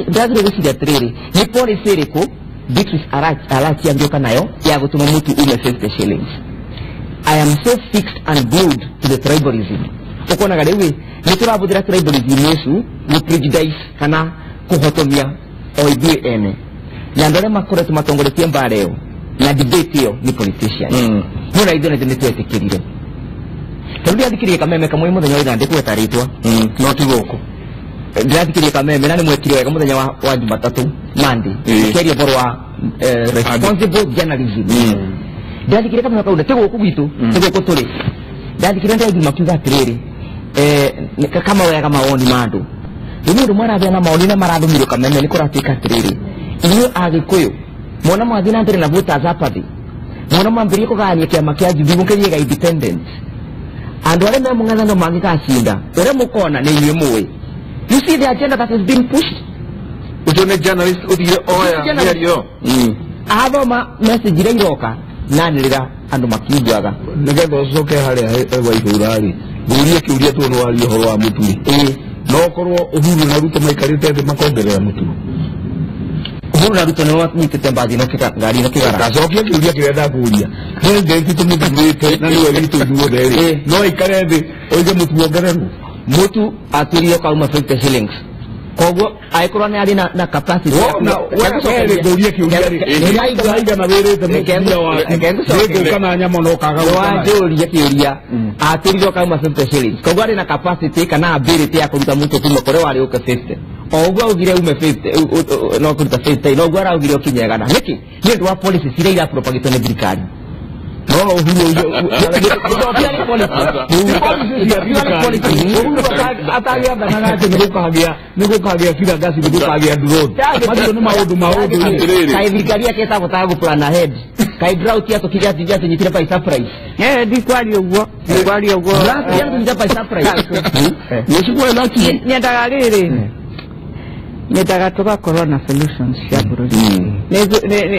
Ndĩrathire gwĩciria atĩrĩrĩ, nĩ policy ĩrĩkũ Beatrice Arachi angĩũka nayo ya gũtũma mũtu ume 50 shillings? I am so fixed and glued to the tribalism. Ũkonaga rĩu nĩ tũrabũthĩra tribalism ũcio gũ prejudice kana kũhotomia o ithuĩ ene. Na andũ arĩa makoretwo matongoretie mbara ĩyo na debate ĩyo nĩ politicians. No na ithuĩ nĩ twetĩkĩrire. Tondũ ndĩrathikĩrĩria Kameme kamwe mũthenya wa ira, ndĩkũgweta rĩtwa. No ti gũkũ. Ndĩrathikĩrĩria Kameme na nĩ mwekire wega mũthenya wa Jumatatũ, Monday. Ũkĩaria ũhoro wa responsible journalism. Ndathikĩrĩria Kameme kau, ti gũkũ gwitũ, ti gũkũ tũrĩ. Ndathikĩrĩria ndaigua makiuga atĩrĩrĩ, kama wega mawoni ma andũ. Rĩu mũndũ marathia maoni na marathumirwo kameme nĩ kũratuĩka atĩrĩrĩ inyuĩ Agĩkũyũ mona mwathiĩ na mbere na voters apathy mona mwambĩrĩrie kũgayania kĩama kĩa Jubilee mũkĩgĩe independent andũ arĩa me mũng'ethanĩro mangĩgacinda ũrĩa mũkona nĩ inyuĩ mũĩ. You see the agenda that is being pushed. Ũcio nĩ journalist ũthire oya mĩario athoma message iria iroka nanĩrĩra andũ makiugaga nĩgetha ũcoke harĩa waihũra rĩ ngũrie kĩũria tondũ nĩ waria ũhoro wa mũtu rĩ no korwo Uhuru na Ruto maikarĩte thĩ makongerera mũtu. Uhuru na Ruto nĩ manyitĩte mbathi ĩno ngari ĩno kĩgara. Ngacokia kĩũria kĩrĩa ndakũria president tũmũthurĩte na nĩwe witũ ithuothe rĩ no aikare thĩ oige mũtu wongererwo. Mũtu aturio kauma 50 shillings koguo angĩkorwo nĩ arĩ na capacity ngũrie kĩũria rĩ aigana wĩrĩte mũtumia waku nĩngũka na nyama no ũkaga gũka nayo. Nĩwanjũria kĩũria atũrirwo kauma 50 shillings koguo arĩ na capacity kana ability ya kũruta mũtu kuma kũrĩa warĩ ũke 50 o ũguo augire ume 50 no kũruta 50 no ũguo araugire ũkinye 100. Nĩkĩ? Nĩ ũndũ wa policy ciria irapropagatwo nĩ thirikari. No Uhuru atagĩathanaga atĩ nĩgũkagĩa kirangasi nĩgũkagĩa drone macio nĩ maũndũ ma ũndũire. Kaĩ thirikari yake ĩtabotaga gũ plan ahead kaĩ drought yatũkire yatũnyitire by surprise. Ndikwaria ũguo ndikwaria ũguo drought yatũnyitire by surprise. Nyendaga rĩrĩ nyendaga tũgakorwo na solutions cia bũrũri.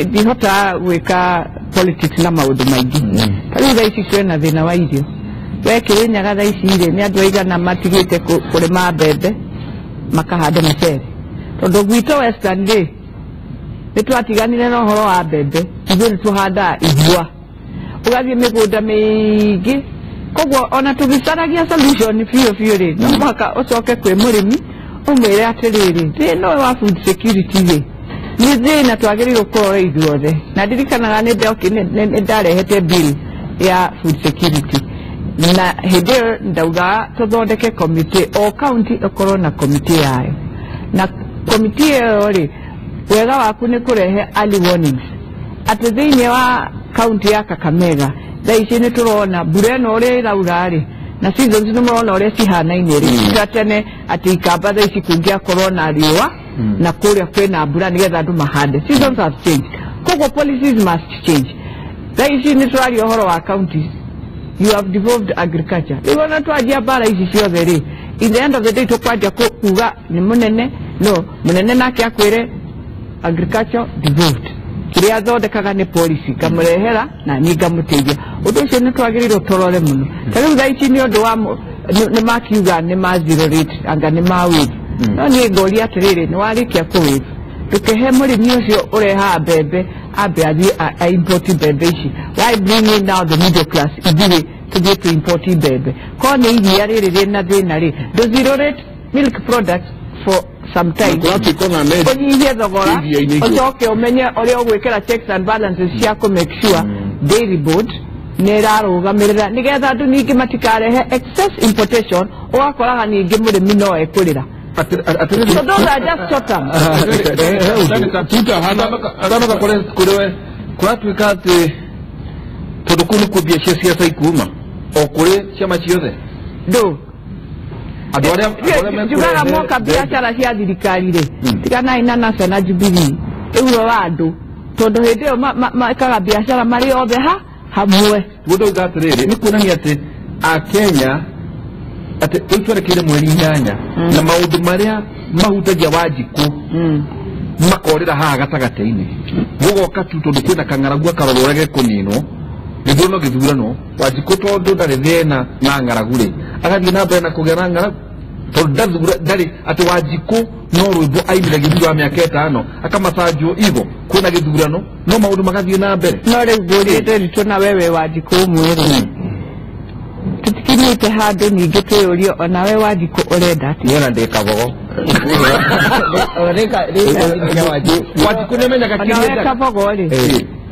Ndihotaga gwĩka politics na maũndũ maingĩ. Ta rĩu thaa ici kwĩna thĩna wa irio. We Kĩrĩnyaga thaa ici rĩ nĩ andũ aigana matigĩte kũrĩma mbembe makahanda mĩcere. Tondũ gwitũ Western rĩ nĩ twatiganire na ũhoro wa mbembe ithuĩ nĩ tũhandaga igwa ũgathiĩ mĩgũnda mĩingĩ. Koguo ona tũgĩcaragia solution biũ biũ rĩ no mũhaka ũcoke kwĩ mũrĩmi ũmwĩre atĩrĩrĩ thĩna ũyũ wa food security rĩ nĩ thĩna twagĩrĩirwo kũrora ithuothe. Na ndirikanaga nĩ ndarehete bill ya food security na hĩndĩ ĩyo ndaugaga tũthondeke committee o county ĩkorwo na committee yayo na committee ĩyo rĩ wega waku nĩ kũrehe early warnings atĩ thĩinĩ wa county ya Kakamega thaa ici nĩ tũrona mbura ĩno ũrĩa ĩraura rĩ na seasons nĩ mũrona ũrĩa cihanaine rĩ ta tene atĩ ikamba thaa ici kũngĩakorwo na riũa na kũrĩa kwĩna mbura nĩgetha andũ mahande. Seasons have changed koguo policies must change. Thaa ici nĩ tũraria ũhoro wa counties you have devolved agriculture. Rĩu ona twanjia mbara ici ciothe rĩ in the end of the day tũkwanjia kuga nĩ mũnene no mũnene nake akwĩre agriculture devolved kĩrĩa athondekaga nĩ policy ngamũrehera na niĩ ngamũteithia. Ũndũ ũcio nĩ twagĩrĩirwo tũrore mũno. Ta rĩu thaa ici nĩ ũndũ wa nĩ makiuga nĩ ma zero rate anga nĩ ma wage no niĩ ngoria atĩrĩrĩ nĩ warĩkia kũ wage ndũkehe mũrĩmi ũcio ũrehaga mbembe ambe athiĩ a import mbembe ici. Why bring in now the middle class ithuĩ tũthiĩ tũ import mbembe korwo nĩ iria rĩrĩ rĩna thĩna rĩ ndũ zero rate milk products for some time ũnyihie thogora ũcoke ũmenye ũrĩa ũgwĩkĩra checks and balances cia kũ make sure dairy board nĩ ĩrarũgamĩrĩra nĩgetha andũ ningĩ matikarehe excess importation ũgakoraga ningĩ mũrĩmi no ekũrĩra. So those are just short term. Atanoka kũrĩ kũratuĩka atĩ tondũ kũu nĩkuo mbia cia siasa ikuma o kũrĩ ciama ciothe ndũ andũ arĩa njugaga moka biacara cia thirikari rĩ tiganai na NASA na Jubilee rĩu rora andũ tondũ hĩndĩ ĩyo mekaga biacara marĩ othe ha hamwe. Guo ndauga atĩrĩrĩ nĩ kuonania atĩ Akenya atĩ rĩu twerekeire mweri 8 na maũndũ marĩa mahutagia Wanjikũ makorĩra haha gatagatĩ-inĩ gũgoka tu tondũ kwĩna kang'aragu akarorwo ũrĩa gekũninwo gĩthurano gĩthurano Wanjikũ tondũ ndarĩ thĩna na ng'aragu rĩ agathiĩ na mbere na kũgĩa na ng'aragu tondũ ndathura ndarĩ atĩ Wanjikũ no rwĩmbo ainire thutha wa mĩaka 5 akamacanjwo igo kwĩna gĩthurano no maũndũ magathiĩ na mbere. No rĩu ngũrie Nderitu na wewe Wanjikũ ũmwĩre tũtikinyĩte handũ ningĩ twĩyũrie onawe Wanjikũ ũrenda atĩa. Niĩ ona ndĩ kabogo. Wanjikũ nĩamenyaga kĩrĩa Onawe endaga. kabogo rĩ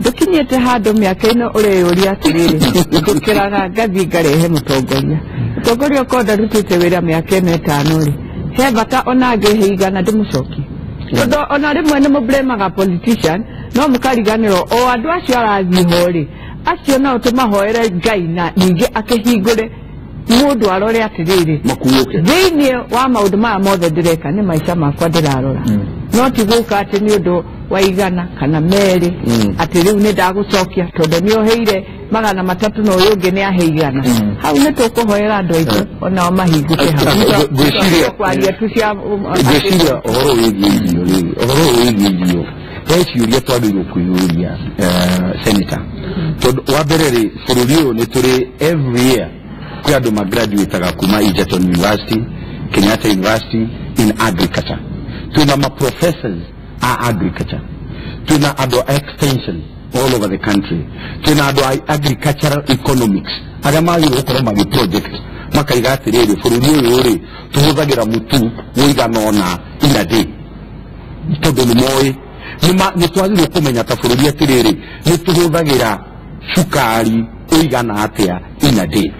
ndũkinyĩte handũ mĩaka ĩno ũreyũria atĩrĩrĩ njũkĩraga ngathiĩ ngarehe mũtongoria mũtongoria okorwo ndarutĩte wĩra mĩaka ĩno 5 rĩ he bata ona ngĩhe 100 ndĩmũcokie tondũ ona rĩmwe nĩ mũblemaga politician no mũkariganĩrwo o andũ acio arathiĩ ho rĩ acio nao tũmahoere Ngai na ningĩ akĩhingũre Mũndũ arore atĩrĩrĩ, makuũke thĩinĩ wa maũndũ maya mothe ndĩreka nĩ maica makwa ndĩrarora. No ti gũka atĩ nĩ ũndũ wa igana kana merĩ atĩ rĩu nĩ ndagũcokia tondũ nĩ ũheire 300 na ũyũ ũngĩ nĩ ahe 100. Hau nĩ tũkũhoera andũ aitũ onao mahingũke hau. Ngwĩciria tu cia ngwĩciria ũhoro wĩgiĩ irio rĩ, ũhoro wĩgiĩ irio he ciũria twagĩrĩirwo kwĩyũria, senator, tondũ wa mbere rĩ, bũrũri ũyũ nĩ tũrĩ every year kwĩ andũ magraduataga kuma Egerton University, Kenyatta University in agriculture. Twĩna ma professors a agriculture, twĩna andũ a extension all over the country, twĩna andũ a agricultural economics arĩa magĩrĩirwo gũkorwo magĩ project makaiga atĩrĩrĩ, bũrũri ũyũ rĩ tũhũthagĩra mũtu ũigana ũna in a day, tondũ nĩ moĩ nĩ twagĩrĩirwo kũmenya ta bũrũri atĩrĩrĩ nĩ tũhũthagĩra cukari ũigana atĩa in a day.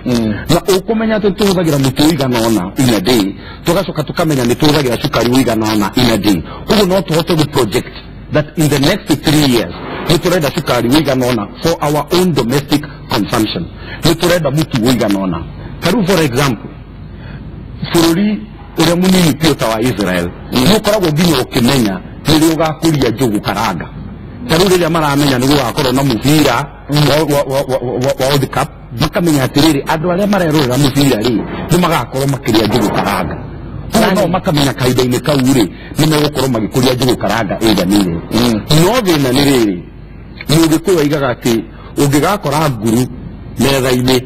Na ũkũmenya atĩ tũhũthagĩra mũtu ũigana ũna in a day, tũgacoka tũkamenya nĩ tũhũthagĩra cukari ũigana ũna in a day. Koguo no tũhote gũ project that in the next 3 years nĩ tũrenda cukari ũigana ũna for our own domestic consumption, nĩ tũrenda mũtu ũigana ũna. Ta rĩu for example, bũrũri ũrĩa mũnini biũ ta wa Israel nĩ ũkoragwo nginya ũkĩmenya nĩrĩ ũgakũria njũgũ karanga. Ta rĩu rĩrĩa maramenya nĩ gũgakorwo na mũbira wa World Cup, makamenya atĩrĩrĩ andũ arĩa marerorera mũbira rĩ nĩ magakorwo makĩrĩa njũgũ karanga. Koguo no makamenya kahinda-inĩ kau rĩ nĩ megũkorwo magĩkũria njũgũ karanga ĩiganĩire. No thĩna nĩ rĩrĩ, Mũgĩkũyũ aigaga atĩ ũngĩgakora nguru metha-inĩ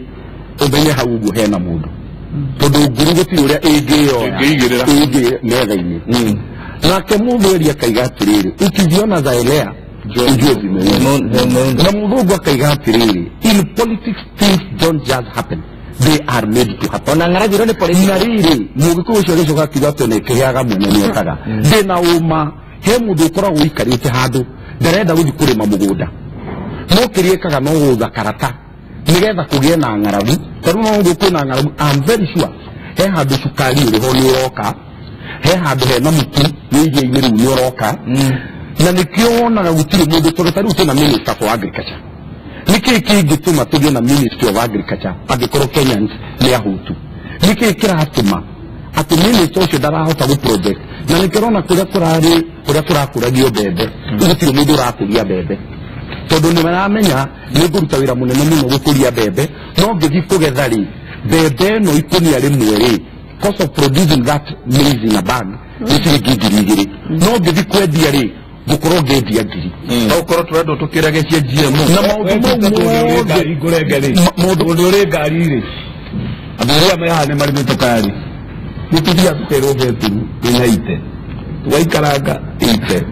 ũmenye hau ũguo hena mũndũ, tondũ nguru gũtirĩ ũrĩa ĩngĩyoya ĩngĩ metha-inĩ. Nake mũthuri akaiga atĩrĩrĩ, ukiziona zaelea ujue zimeundwa. Na mũthũngũ akaiga atĩrĩrĩ, in politics things don't just happen, they are made to happen. Ona ng'aragu ĩno nĩ politics. Na rĩrĩ, mũgĩkũyũ ũcio agĩcoka akiuga atĩ ona ĩkĩgĩaga mwene nĩekaga. Ndĩna ũma he mũndũ ũkoragwo ũikarĩte handũ ndarenda gũthiĩ kũrĩma mũgũnda, no kĩrĩa ĩkaga no gũtha karata nĩgetha kũgĩe na ng'aragu. Ta rĩu no ũguo kwĩna ng'aragu, I'm very sure he handũ cukari ũrĩ ho nĩ ũroka, he handũ hena mũtu wĩ iria-inĩ rĩu nĩ ũroka. Na nĩkĩo wonaga gũtirĩ mũndũ, tondũ ta rĩu twĩna minister for agriculture. Nĩkĩĩ kĩngĩtũma tũgĩe na ministry of agriculture angĩkorwo Kenyans nĩ ahũtu? Nĩkĩĩ kĩratũma atĩ minister ũcio ndarahota gũ project? Na nĩkĩo ũrona kũrĩa kũrarĩ kũrĩa kũrakũragio mbembe gũtirĩ mũndũ ũrakũria mbembe, tondũ nĩ maramenya nĩ ngũruta wĩra mũnene mũno gũkũria mbembe, no ngĩthiĩ kũgetha rĩ mbembe ĩno ikũnia rĩmwe rĩ, cost of producing that maize in a bag nĩ ciringi 2,000, no ngĩthiĩ kwendia rĩ ngũkorwo ngĩendia 1,000. No ũkorwo tũrendwo tũkĩrage cia GMO. Na maũndũ mau mothe ngũrenge rĩ, mũndũ ũrĩ ngari rĩ, andũ arĩa me haha nĩ marĩ mĩtokaa rĩ, nĩ tũthiaga tũkerwo beturu ĩna ite, tũgaikaranga 80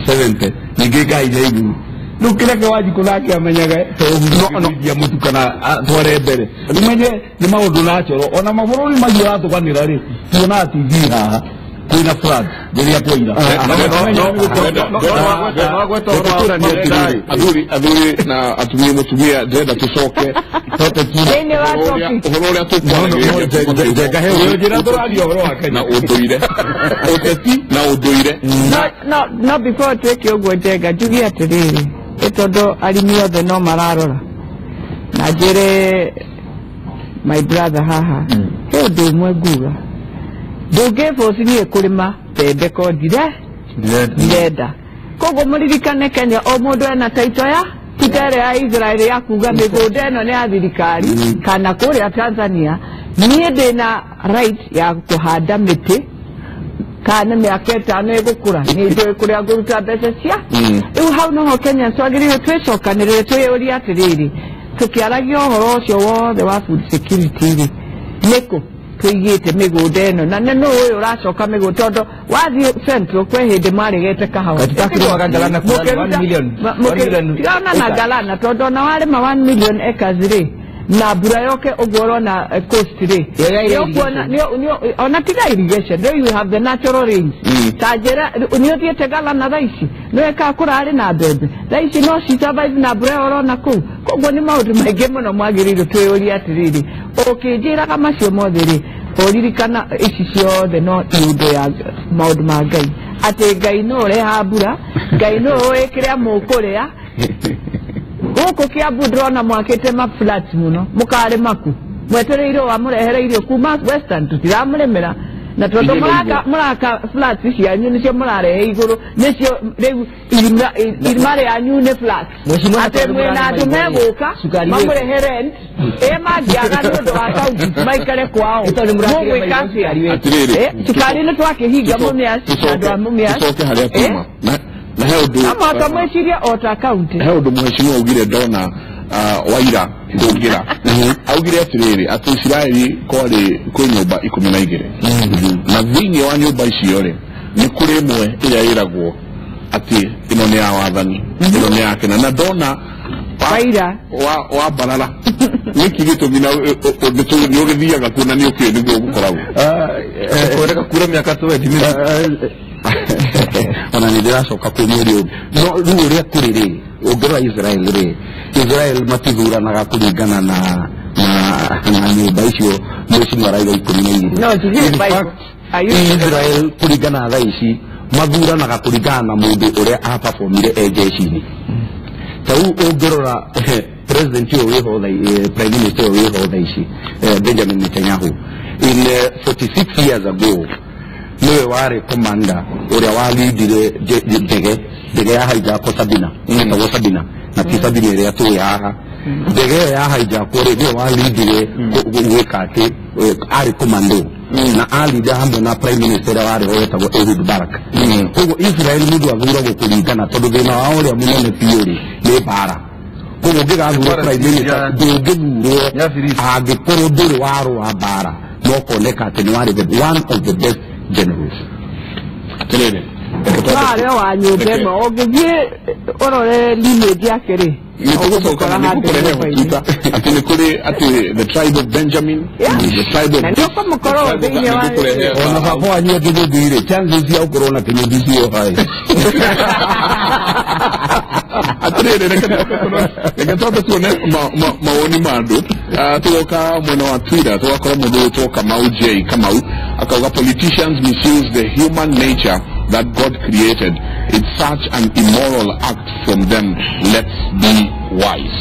70 ningĩ ĩkahinya igũrũ. Rĩu kĩrĩa Wanjikũ nake amenyage tũgũthia mũtu kana tware mbere, ũmenye nĩ maũndũ natural. Ona mabũrũri macio ũratũganĩra rĩ, tuonaga TV haha kwĩna flood rĩrĩa kwaira. Athuri na atumia, mũtumia ndĩrenda tũcoke thĩinĩ wa topic ũhoro ũrĩa tũkwaragĩrĩria na ũndũire, ũteti na ũndũire. No before twĩke ũguo Njenga, njuge atĩrĩrĩ, ĩ tondũ arĩmi othe no mararora, na njĩre my brother haha, he ũndũ ũmwe nguga, ndũngĩbũci niĩ kũrĩma mbembe ko ndirenda. Koguo mũririkane Kenya o mũndũ ena title ya tita ĩrĩa ya Israel ya kuga mĩgũnda ĩno nĩ ya thirikari kana kũrĩa Tanzania, niĩ ndĩna right ya kũhanda mĩtĩ kana mĩaka 5 ĩgũkũra nĩ njũĩ kũrĩa ngũruta mbeca cia. Rĩu hau noho Kenya twagĩrĩirwo twĩcokanĩrĩre twĩyũrie atĩrĩrĩ, tũkĩaragia ũhoro ũcio wothe wa food security rĩ, nĩkũ tũigĩte mĩgũnda ĩno na nĩ nũ ũyũ ũracoka mĩgũnda? Tondũ wathiĩ Central kwĩ hĩndĩ maregete kahawa tigana na Galana, tondũ ona warĩma 1 million acres rĩ, na mbura yoke ũguo ũrona coast rĩ, ona tiga irrigation, there you have the natural rains. Ta njĩra nĩ ũthiĩte Galana thaa ici, nĩ wekaga kũrarĩ na mbembe thaa ici no ci survive na mbura ĩyo ũrona kũu. Koguo nĩ maũndũ maingĩ mũno mwagĩrĩirwo twĩyũrie atĩrĩrĩ, ũkĩnjĩraga macio mothe rĩ, ũririkana ici ciothe no iũndũ ya maũndũ ma Ngai, atĩ Ngai nĩ ũrehaga mbura, Ngai nĩ ũĩ kĩrĩa mũkũrĩa. Gũkũ Kiambu ndĩrona mwakĩte ma flats mũno, mũkarĩma kũ? Mwetereire wa mũrehere irio kuma Western tũtiramũrĩmĩra na tondũ mũraka flats cianyu nĩcio mũrarehe igũrũ nĩcio rĩu irima rĩanyu nĩ flats atĩ mwĩna andũ megũka mamũrehe rent ĩ mangĩaga nĩ ũndũ wa kaunti maikare kwao mũgwĩka atĩa? Cukari nĩ twakĩhinga Mumias andũ a Mumias tũcoke harĩa tuma na he ũndũ no mũhaka mwĩcirie o ta kaunti. He ũndũ mheshimiwa augire ndona Waira ndũngĩra augire atĩrĩrĩ atĩ Isiraeli kwarĩ kwĩ nyũmba 12 na thĩinĩ wa nyũmba icio rĩ nĩ kũrĩ ĩmwe ĩrĩa ĩragwo atĩ ĩno nĩ ya wathani ĩno nĩ yake na ndona Waira wa Mbarara nĩkĩ gĩtũmi na nĩ ũgĩthiaga kuo na nĩ ũkĩũĩ nĩguo gũkoragwo kũreka kura mĩaka 20 ona nĩ ndĩracoka kwĩ mwĩrĩ ũngĩ no rĩu ũrĩa kũrĩ rĩ ũngĩrora Israel rĩ Israel matithuranaga kũringana na nyũmba icio mheshimiwa arauga 12. No, Israel kũringana na thaa ici mathuranaga kũringana na mũndũ ũrĩa aperformire e jeshi-inĩ. Ta rĩu ũngĩrora president ũyũ wĩho prime minister ũyũ wĩho thaa ici Benjamin Netanyahu in 46 years ago niwe warĩ commander ũrĩa walindire ndege ya hijackwo Sabina ĩtagwo Sabina na ti Sabina ĩrĩa tũĩ haha ndege ĩyo ya hijackwo rĩ niwe walindire gwĩka atĩ arĩ commando na alinda hamwe na prime minister ũrĩa warĩ ho wetagwo Ehud Barak. Koguo Israel mũndũ athuragwo kũringana tondũ thĩna wao ũrĩa mũnene biũ rĩ nĩ mbara. Koguo ũngĩgathurwo prime minister ndũngĩthurwo angĩkorwo ndũrĩ warũa mbara no koneka atĩ nĩ warĩ one of the best generals. Atĩrĩrĩ warĩ wa nyũmba ĩmwe ũngĩthiĩ ũrore lineage yake rĩ nĩtũgũcoka na nĩgũkũrehe ũtuta atĩ nĩ kũrĩ atĩ the tribe of Benjamin, the tribe of nĩũkũmũkorwo thĩinĩ wa ona baba wanyu angĩgũthiĩ rĩ chances cia gũkorwo na kĩnyũthi cio hai. Atĩrĩrĩ reke twambe tuone mawoni ma andũ. Tũgoka mwena wa Twitter tũgakora mũndũ wĩtwo Kamau J Kamau akauga politicians misuse the human nature that God created. It's such an immoral act from them. Let's be wise.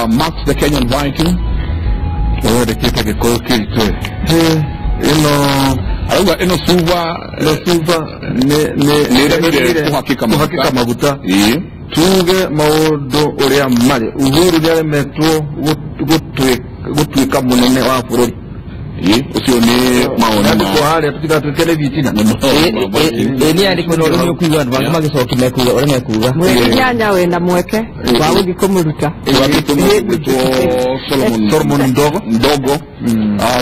Max the Kenyan Viking wendekete gĩkũyũ kĩritũ ĩno arauga ĩno cuba nĩ kũhakĩka maguta tuge maũndũ ũrĩa marĩ. Uhuru nĩaremetwo gũtuĩka mũnene wa bũrũri. Ũcio nĩ maoni ma harĩa tũtigatuĩke nĩ thitina. Nĩ andĩko no rĩu ũkuiga andũ bangĩ magĩcoki mekuga ũrĩa mekuga. Mweri nyanya wĩna mweke wa gũthiĩ kũmũruta. Solomon Ndogo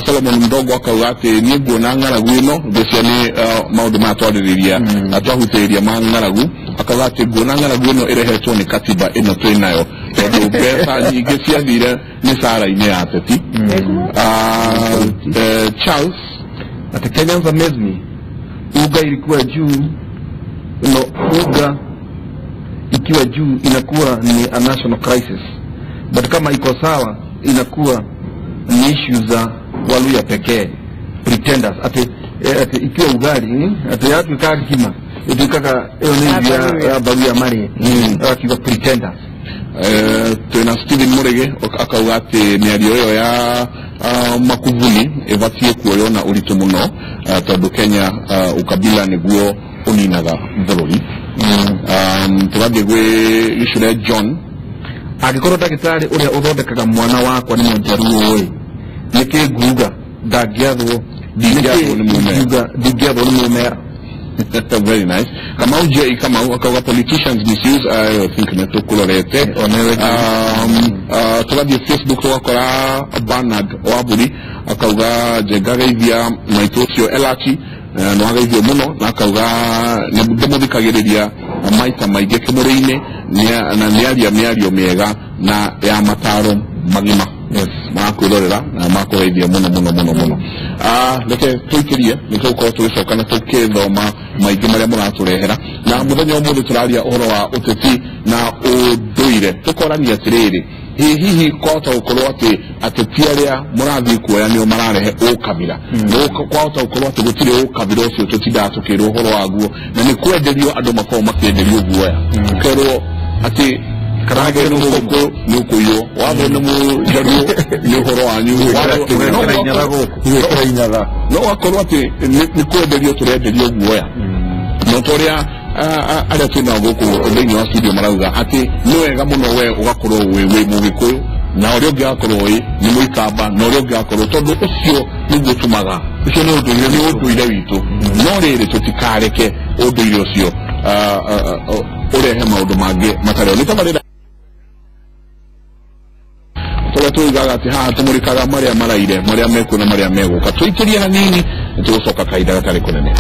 Solomon Ndogo akauga atĩ niĩ nguona ng'aragu ĩno ngwĩciria nĩ maũndũ maya twarĩrĩria twahutĩrĩria ma ng'aragu akauga atĩ nguona ng'aragu ĩno ĩrehetwo nĩ katiba ĩno twĩ nayo tondũ mbeca nyingĩ ciathire mĩcara-inĩ ya ateti. Charles ati Kenyans amaze me. Uga ilikuwa juu no, uga ikiwa juu inakuwa ni a national crisis, but kama iko sawa inakuwa ni issue za Waluya pekee, pretenders. Ati ikiwa ugali ati yatu kima itukaga iyo ni ya Baluya mari akiwa pretenders. Twina Steven Murege akauga atĩ mĩario ĩyo ya Makuvuni ĩbatiĩ kuoywo na ũritũ mũno tondũ Kenya ukabila nĩguo ũninaga bũrũri. Tũgathiĩ gwĩ Gĩcure John angĩkorwo ndagĩtarĩ ũrĩa ũthondekaga mwana wakwa nĩ Mũjaruo ĩ nĩkĩ nguga ndangĩathwo ndingĩathwo nĩ mũmera. Very nice. Kamau J Kamau akauga politicians misuse I think nĩtũkũrorete. Tũgathiĩ Facebook tũgakora Bernard Waburi akauga Njenga geithia maitũ ũcio Elaki nĩwageithio mũno na akauga ndĩmũthikagĩrĩria maita maingĩ kĩmũrĩ-inĩ na nĩaria mĩario mĩega na ya mataro magima. Yes, makwĩrorera na makũgeithia mũno mũno mũno mũno. Reke tũikĩrie nĩtũgũkorwo tũgĩcoka na tũkĩthoma maingĩ marĩa mũratũrehera na mũthenya ũmũthĩ tũraria ũhoro wa ũteti na ũndũire tũkorania atĩrĩrĩ hihi kwahota gũkorwo atĩ ateti arĩa mũrathiĩ kuoya nĩo mararehe ũkabira kwahota gũkorwo atĩ gũtirĩ ũkabira ũcio tũtindaga tũkĩrwo ũhoro waguo na nĩ kwenderio andũ makorwo makĩenderio guoya ũkerwo atĩ Kana nĩ mũgĩkũyũ nĩ ũkũiywo, wathwo nĩ mũjaruo nĩ ũhoro wanyu. No wakorwo atĩ nĩ kwenderio tũrenderio guoya, no ta ũrĩa arĩa twĩ nao gũkũ thĩinĩ wa studio marauga atĩ nĩ wega mũno we ũgakorwo wĩ mũgĩkũyũ na ũrĩa ũngĩ agakorwo wĩ nĩ mũikamba na ũrĩa ũngĩ agakorwo, tondũ ũcio nĩguo ũtũmaga ũcio nĩ ũndũire witũ. No rĩrĩ tũtikareke ũndũire ũcio ũrehe maũndũ mangĩ matarĩ. Nĩ tabarĩra tũrĩa tuigaga atĩ haha tũmũrĩkaga marĩa maraire, marĩa mekuo na marĩa megũka. Tũikĩrie hanini nĩ tũgũcoka kahinda gatarĩ kũnene.